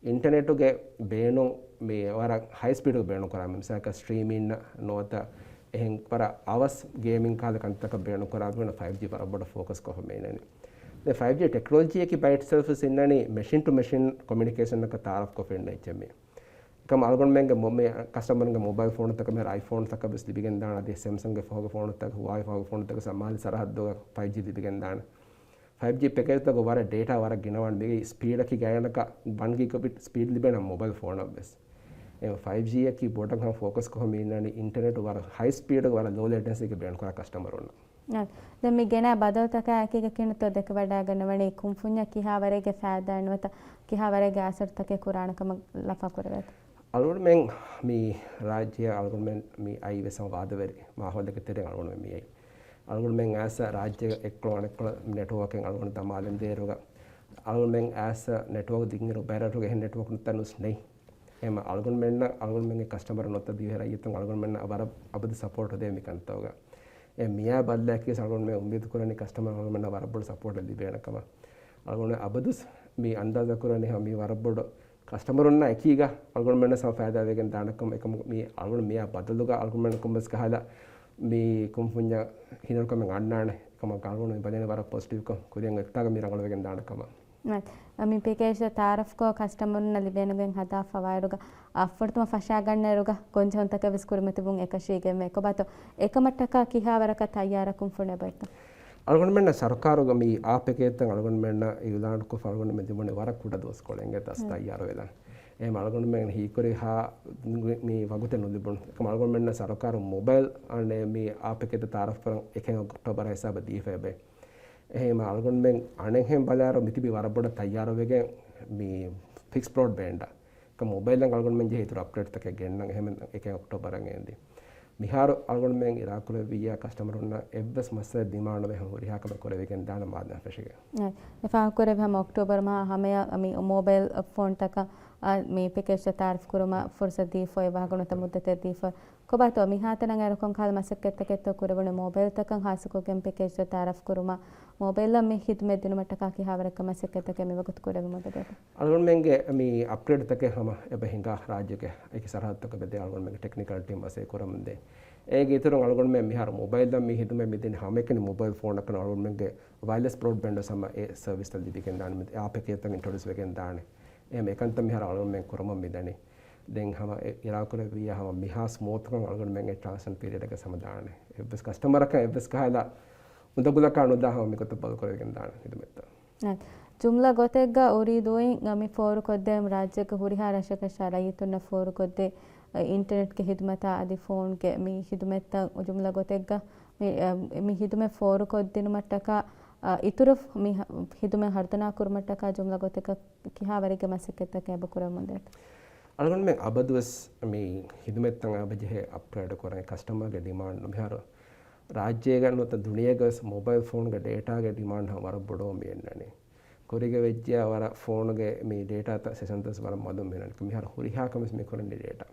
އިންޓަނެޓުގެ ބޭނުން މި ވަރަށް ހައި ސްޕީޑުގަ ބޭނުންކުރާ، މި މިސާލަކަށް ސްޓްރީމިން ނުވަތަ އެހެން ވަރަށް އަވަސް ގޭމިން ކަހަލަ ކަންތަކަށް ބޭނުންކުރާ ފައިވް ޖީ ވަރަށް ބޮޑަށް ފޯކަސް ކޮށްފަ މި އިންނަނީ. ދެން ފައިވް ޖީ ޓެކްނޮލޮޖީއަކީ ބައި އިޓްސެލްފް ވެސް އިންނަނީ މެޝިން ޓު މެޝިން ކޮމިއުނިކޭޝަނަކަށް ތައާރަފް ކޮށްފަ އިންނަ އެއްޗެއް މީ. އެކަމް އަޅުގަނޑުމެންގެ މޮ-، މި ކަސްޓަމަރުންގެ މޮބައިލް ފޯނުތަކަށް މިހާރު އައިފޯނުތަކަށް ވެސް ލިބިގެންދާނެ، އަދި ސެމްސަންގެ ފަހުގެ ފޯނުތަކަށް، ހުވާވޭ ފަހުގެ ފޯނުތަކަށް މާލެ ސަރަހައްދުގަ ފައިވް ޖީ ލިބިގެންދާނެ. ފައިވް ޖީ ޕެކޭޖްތަކުގަ ވަރަށް ޑޭޓާ ވަރަށް ގިނަވާން މިގެ ސްޕީޑަކީ ގަޔަނަކަށް ވަން ގިގަބިޓް ސްޕީޑް ލިބޭނެ މޮބައިލް ފޯނަށް ވެސް. އެ ފައިވް ޖީއަކީ ބޮޑަށް ހަމަ ފޯކަސް ކޮށް މި އިންނަނީ އިންޓަނެޓް ވަރަށް ހައި ސްޕީޑުގަ ވަރަށް ލޯ ލޭޓެންސީގަ ބޭނުންކުރާ ކަސްޓަމަރުންނަށް. އާ، ދެން މި ގެނައި ބަދަލުތަކާ އެކީގަ ކިހިނެއްތޯ ދެކެވަޑައިގަންނަވަނީ ކުންފުންޏަށް ކިހާވަރެއްގެ ފައިދާއެއް ނުވަތަ ކިހާވަރެއްގެ އަސަރުތަކެއް ކުރާނެ ކަމަށް ލަފާ ކުރެވޭތޯ؟ އަޅުގަނޑުމެން މި ރާއްޖެއަށް އަޅުގަނޑުމެން މި އައީ ވެސް ހަމަ ވާދަވެރި މާހައުލެއްގެ ތެރެއިން އަޅުގަނޑުމެން މި އައީ. އަޅުގަނޑުމެން އައިސް ރާއްޖޭގެ އެއްކޮޅު އަނެއްކޮޅަށް މި ނެޓްވޯކެއް އަޅުގަނޑު ދަމާލަން ދޭއިރުގަ އަޅުގަނޑުމެން އައިސް ނެޓްވޯކް ދިންއިރު ބައިރަށުގެ އެހެން ނެޓްވޯކް ނުތަނުސް ނެތް. އެހެން އަޅުގަނޑުމެންނަށް އަޅުގަނޑުމެންގެ ކަސްޓަމަރުން ނުވަތަ ދިވެހި ރައްޔިތުން އަޅުގަނޑުމެންނަށް ވަރަށް އަބަދު ސަޕޯޓް ދޭ މި ކަންތައްގަ. އެ މިއާ ބައްލައަކީ އަޅުގަނޑުމެން އުއްމީދު ކުރަނީ ކަސްޓަމަރުން އަޅުގަނޑުމެންނަށް ވަރަށް ބޮޑު ސަޕޯޓެއް ލިބޭނެ ކަމަށް. އަޅުގަނޑު އަބަދުސް މި އަންދާޒާ ކުރަނީ ހަމަ މި ވަރަށް ބޮޑު ކަސްޓަމަރުންނާ އެކީގަ އަޅުގަނޑުމެންނަށް ހަމަ ފައިދާ ވެގެން ދާނެ ކަމަށް. އެކަމު މި އަޅުގަނޑު މިއާ ބަދަލުގަ އަޅުގަނޑުމެން ކޮންމެސް ކަހަލަ މި ކުންފުންޏަށް ހިނިވަރުކަމެއް އަންނާނެ. އެކަމަކު އަޅުގަނޑު މި ބަލަނީ ވަރަށް ޕޮޒިޓިވްކޮށް ކުރިއަށް އޮތްތާގަ މި ރަނގަޅުވެގެން ދާނެ ކަމަށް. މި ޕެކޭޖްތައް ތައާރަފްކޮށް ކަސްޓަމަރުންނަށް ލިބޭނެގޮތް ހަދާފަވާއިރުގަ އަށްފުރަތަމަ ފަށާގަންނައިރުގަ ގޮންޖެހުންތަކެއް ވެސް ކުރިމަތިވުން އެކަށީގެންވޭ. ކޮބާތޯ އެކަމަށްޓަކާ ކިހާވަރަކަށް ތައްޔާރަކުން ފުނެބައިތޯ؟ އަޅުގަނޑުމެންނަށް ސަރުކާރުގެ މި އާ ޕެކޭޖްތައް އަޅުގަނޑުމެންނަށް އިއުލާންކޮށްފަ އަޅުގަނޑުމެން ލިބުނީ ވަރަށް ކުޑަ ދުވަސްކޮޅެއް އިނގޭތޯ އަސް ތައްޔާރުވެލަން. އެހެން އަޅުގަނޑުމެން ހީކުރިހާ މި ވަގުތެއް ނުލިބުނު. އެކަމް އަޅުގަނޑުމެންނަށް ސަރުކާރުން މޮބައިލް އަނެއް މި އާ ޕެކޭޖްތައް ތައާރަފްކުރަން އެކެއް އޮކްޓޯބަރ ހިސާބަށް ދީފައިބެ. އެހެން އަޅުގަނޑުމެން އަނެއްހެން ބަލާއިރު މިތިބީ ވަރަށް ބޮޑަށް ތައްޔާރުވެގެން މި ފިކްސް ބްރޯޑްބޭންޑަށް. އެކަމް މޮބައިލްއަށް އަޅުގަނޑުމެން ޖެހޭ އިތުރު އަޕްގްރޭޑްތަކެއް ގެންނަން އެހެން އެކެއް އޮކްޓޯބަރަށް އެންދި. މިހާރު އަޅުގަނޑުމެން އިރާކުރެއްވިއްޔާ ކަސްޓަމަރުންނަށް އެއްވެސް މައްސަލަ ދިމާން ނުވެ ހުރިހާ ކަމެއް ކުރެވިގެން ދާނެ މާދަން ފެށިގެން. އެ، އެ ފާހަގަކުރެއްވި ހަމަ އޮކްޓޯބަރު މަހާ ހަމަޔަށް މި މޯބައިލް ފޯންތަކަށް މި ޕެކޭޖްތައް ތައާރަފް ކުރުމަށް ފުރުސަތު ދީފައި ވާހަކަ ނުވަތަ މުއްދަތެއް ދީފައި. ކޮބާތޯ މިހާތަނަށް އޭރު ކޮންކަހަލަ މަސައްކަތްތަކެއްތޯ ކުރެވުނު މޯބައިލްތަކަށް ހާއްސަކޮށްގެން ޕެކޭޖްތައް ތައާރަފް ކުރުމަށް މޯބައިލްއަށް މި ހިދުމަތް ދިނުމަށްޓަކާ ކިހާވަރެއްގެ މަސައްކަތްތަކެއް މިވަގުތު ކުރެވެމުން ދެދޭތޯ؟ އަޅުގަނޑުމެންގެ މި އަޕްގްރޭޑްތަކެއް ހަމަ އެބަ ހިނގާ ރާއްޖޭގެ އެކި ސަރަހައްދުތަކަށް ބެދޭ އަޅުގަނޑުމެންގެ ޓެކްނިކަލް ޓީމް މަސައްކަތް ކުރަމުންދޭ. އޭގެ އިތުރުން އަޅުގަނޑުމެން މިހާރު މޮބައިލްއަށް މި ހިދުމަތް މިދިން ހަމައެކަނި މޮބައިލް ފޯނަކަށް އަޅުގަނޑުމެންގެ ވަޔަލެސް ބްރޯޑްބޭންޑް ވެސް ހަމަ އެ ސަރވިސްތައް ލިބިގެން ދާނެ. މި އާ ޕެކޭޖްތައް އިންޓްރޮޑިއުސް ވެގެން ދާނެ. އެހެން އެކަންތައް މިހާރު އަޅުގަނޑުމެން ކުރަމުން މިދަނީ. ދެން ހަމަ އެ އިރާކުރެއްވިއްޔާ ހަމަ މިހާ ސްމޫތްކޮށް އަޅުގަނޑުމެން އެ ޓްރާންސިޝަން ޕީރިއަޑްގަ ހަމަ ދާނެ. އެއްވެސް ކަސްޓަމަރަކަށް އެއްވެސް ކަހަލަ އުނދަގުލަކާ ނުދާ ހަމަ މިގޮތަށް ބަދަލު ކުރެވިގެން ދާނެ ހިދުމަތްތައް. އެ، ޖުމްލަ ގޮތެއްގަ އުރީދޫއިން މި ފޯރުކޮށްދޭ ރާއްޖޭގެ ހުރިހާ ރަށެއްގެ ރައްޔިތުންނަށް ފޯރުކޮށްދޭ، އެ، އިންޓަރނެޓްގެ ހިދުމަތާ އަދި ފޯންގެ މި ހިދުމަތްތައް ޖުމްލަ ގޮތެއްގަ މި، އެ، މި ހިދުމަތް ފޯރުކޮށްދިނުމަށްޓަކާ، އަ، އިތުރު މި ހަ-، ހިދުމަތް ހަރުދަނާ ކުރުމަށްޓަކާ ޖުމްލަ ގޮތެއްގަ ކިހާވަރެއްގެ މަސައްކަތްތަކެއް އެބަ ކުރަމުންދޭތޯ؟ އަޅުގަނޑުމެން އަބަދުވެސް މި ހިދުމަތްތައް އެބަޖެހޭ އަޕްގްރޭޑް ކުރަން ކަސްޓަމަރގެ ޑިމާންޑް މިހާރު ރާއްޖޭގަ ނުވަތަ ދުނިޔޭގަވެސް މޮބައިލް ފޯންގެ ޑޭޓާގެ ޑިމާންޑް ހަމަ ވަރަށް ބޮޑުވަމުން މި އިންނަނީ. ކުރީގަ ވެއްޖެޔާ ވަރަށް ފޯނުގެ މި ޑޭޓާތައް ސެޝަންތައް ވަރަށް މަދުން މި އިންނަނީ. މިހާރު ހުރިހާ ކަމެއް މި ކުރަނީ ޑޭޓާ.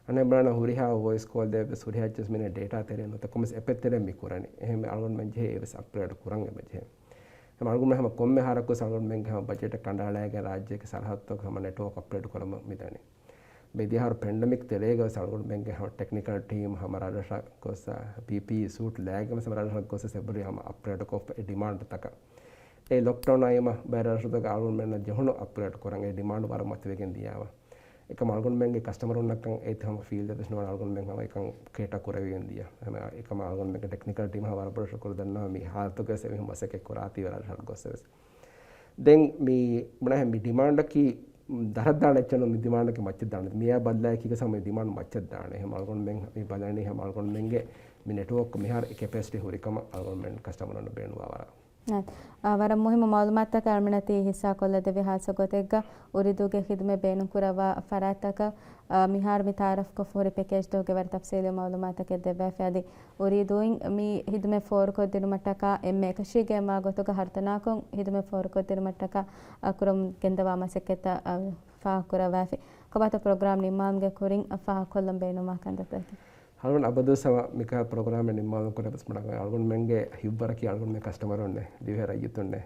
އަނެއް ބަލާނަ ހުރިހާ ވޮއިސް ކޯލް ދޭ ވެސް ހުރިހާ އެއްޗެއް މިނެ ޑޭޓާ ތެރޭ ނުވަތަ ކޮމެސް އެޕެއް ތެރޭ މި ކުރަނީ. އެހެން އަޅުގަނޑުމެން ޖެހޭ އެވެސް އަޕްގްރޭޑް ކުރަން އެބަޖެހޭ. ހަމަ އަޅުގަނޑުމެން ހަމަ ކޮންމެ ހަރަކުސް އަޅުގަނޑުމެންގެ ހަމަ ބަޖެޓެއް ކަނޑައަޅައިގެން ރާއްޖޭގެ ސަރަހައްދުތަކު ހަމަ ނެޓްވޯކް އަޕްގްރޭޑް ކުރަމުން މިދަނީ. މިދިޔަހަރު ޕެންޑެމިކް ތެރޭގަ ވެސް އަޅުގަނޑުމެންގެ ހަމަ ޓެކްނިކަލް ޓީމް ހަމަ ރަށްރަށަށް ގޮސް، ޕީޕީއީ ސޫޓް ލައިގެން ވެސް ހަމަ ރަށްރަށަށް ގޮސް ވެސް އެބަހުރި ހަމަ އަޕްގްރޭޑް ކޮށްފަ އެ ޑިމާންޑްތަކަށް. އެ ލޮކްޑައުން އައީމަ ބައެއް ރަށްރަށުތަކަށް އަޅުގަނޑުމެންނަށް ޖެހުނު އަޕްގްރޭޑް ކުރަން އެ ޑިމާންޑް ވަރަށް މަތިވެގެން ދިޔާވަ. އެކަމަ އަޅުގަނޑުމެންގެ ކަސްޓަމަރުންނަކަށް އެއް ހަމަ ފީލް ދެވެސް ނުވަން އަޅުގަނޑުމެން ހަމަ އެކަން ކޭޓަ ކުރެވިގެން ދިޔަ. ހަމަ އެކަމަ އަޅުގަނޑުމެންގެ ޓެކްނިކަލް ޓީމް ހަމަ ވަރަށް ބޮޑަށް ޝުކުރު ދަންނަވަ މި ހާލަތުގަ ވެސް އެމީހުން މަސައްކަތް ކުރާތީ ވަރަށް ރަށް ގޮސް ވެސް. ދެން މި ބުނާހެން މި ޑިމާންޑަކީ ދަރަށް ދާނެ އެއްޗެއް ނޫން މި ޑިމާންޑަކީ މައްޗަށް ދާނެ. މިއާ ބައްލައަކީ ވެސް ހަމަ މި ޑިމާންޑް މައްޗަށް ދާނެ. ހަމަ އަޅުގަނޑުމެން މި ބަލަނީ ހަމަ އަޅުގަނޑުމެންގެ މި ނެޓްވޯކް މިހާރު އެ ކެޕޭސިޓީ ހުރިކަމަށް އަޅުގަނޑުމެން ކަސްޓަމަރުން ބޭނުންވާ ވަރަށް. އާ، ވަރަށް މުހިއްމު މައުލޫމާތުތަކެއް އަޅުމެންނަށް ތި ހިއްސާކޮށްލަދެއްވި ހާއްސަ ގޮތެއްގަ އުރީދޫގެ ހިދުމަތް ބޭނުންކުރައްވާ ފަރާތްތަކަށް، އާ، މިހާރު މި ތައާރަފްކޮށްފަ ހުރި ޕެކޭޖްތަކުގެ ވަރަށް ތަފްސީލީ މައުލޫމާތުތަކެއް ދެއްވައިފި އަދި އުރީދޫއިން މި ހިދުމަތް ފޯރުކޮށްދިނުމަށްޓަކާ އެންމެ އެކަށީގެންވާ ގޮތުގަ ހަރުދަނާކޮށް ހިދުމަތް ފޯރުކޮށްދިނުމަށްޓަކާ، އާ، ކުރަމުން ގެންދަވާ މަސައްކަތްތައް، އާ، ފާހަގަކުރައްވައިފި. ކޮބާތޯ ޕްރޮގްރާމް ނިންމާލުމުގެ ކުރިން ފާހަގަކޮށްލަން ބޭނުންވާ ކަންތައްތަކެއް؟ އަޅުގަނޑު އަބަދުވެސް ހަމަ މިކަހަލަ ޕްރޮގްރާމެއް ނިންމާލުމުގެ ކުރިން ވެސް ބުނާ، އަޅުގަނޑުމެންގެ ހިތްވަރަކީ އަޅުގަނޑުމެން ކަސްޓަމަރުންނޭ، ދިވެހި ރައްޔިތުންނޭ.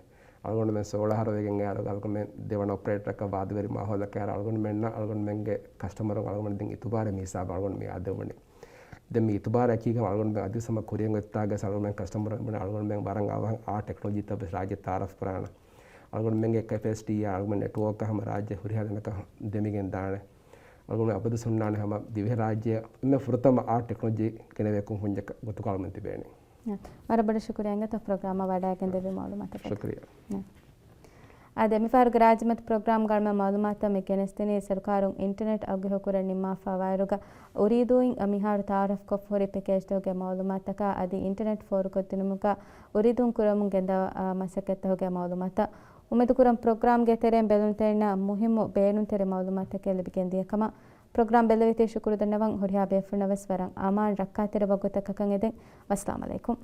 އަޅުގަނޑުމެން ސޯޅަ އަހަރު ވެގެން އައި އަޅުގަނޑުމެން ދެވަނަ އޮޕަރޭޓަރަކަށް ވާދަވެރި މާހައުލަކަށް އައި އަޅުގަނޑުމެންނަށް އަޅުގަނޑުމެންގެ ކަސްޓަމަރުން އަޅުގަނޑު ދެން އިތުބާރެއް މި ހިސާބަށް އަޅުގަނޑު މި އަދެވުނީ. ދެން މި އިތުބާރު އެކީގަ އަޅުގަނޑުމެން އަދިވެސް ހަމަ ކުރިއަށް އޮތްތާގަ އަޅުގަނޑުމެން ކަސްޓަމަރުން އަޅުގަނޑުމެން ވަރަށް އަވަހަށް އާ ޓެކްނޮލޮޖީތައް ވެސް ރާއްޖެ ތައާރަފް ކުރާނަ. އަޅުގަނޑުމެންގެ ކެޕޭސިޓީއާ އަޅުގަނޑުމެން ނެޓްވޯކް ހަމަ ރާއްޖެ ހުރިހާ ތަނަކަށް ދެމިގެން ދާނެ. އަޅުގަނޑު އަބަދު ހުންނާނެ ހަމަ ދިވެހިރާއްޖެ އެންމެ ފުރަތަމަ އާ ޓެކްނޮލޮޖީ ގެނެވޭ ކުންފުންޏަކަށް ގޮތުގަ އަޅުގަނޑު ތިބޭނީ. ވަރަށް ބޮޑަށް ޝުކުރިއްޔާ އިނގޭތޯ ޕްރޮގްރާމަށް ވަޑައިގެން ދެއްވި މައުލޫމާތަކަށް. ޝުކުރިއްޔާ. އާދެ، މިފަހަރުގެ ރާއްޖެމަތި ޕްރޮގްރާމްގަ އަޅުގަނޑުމެން މައުލޫމާތުތައް މި ގެނެސްދިނީ ސަރުކާރުން އިންޓަރނެޓް އަގުހެޔޮކުރަން ނިންމާފަ ވާއިރުގަ އުރީދޫއިން މިހާރު ތައާރަފްކޮށްފަ ހުރި ޕެކޭޖްތަކުގެ މައުލޫމާތަކާ އަދި އިންޓަރނެޓް ފޯރުކޮށްދިނުމުގަ އުރީދޫން ކުރަމުން ގެންދަވާ މަސައްކަތްތަކުގެ މައުލޫމާތަށް. އުއްމީދުކުރަން ޕްރޮގްރާމްގެ ތެރެއިން ބެލުންތެރިންނަށް މުހިއްމު ބޭނުންތެރި މައުލޫމާތުތަކެއް ލިބިގެންދިޔަ ކަމަށް. ޕްރޮގްރާމް ބެލެވޭތީ ޝުކުރު ދަންނަވަން. ހުރިހާ ބޭފުޅުންނަށް ވެސް ވަރަށް އަމާން ރައްކާތެރި ވަގުތަކަށް އެދެން. ވައްސަލާމް އަލައިކުމް.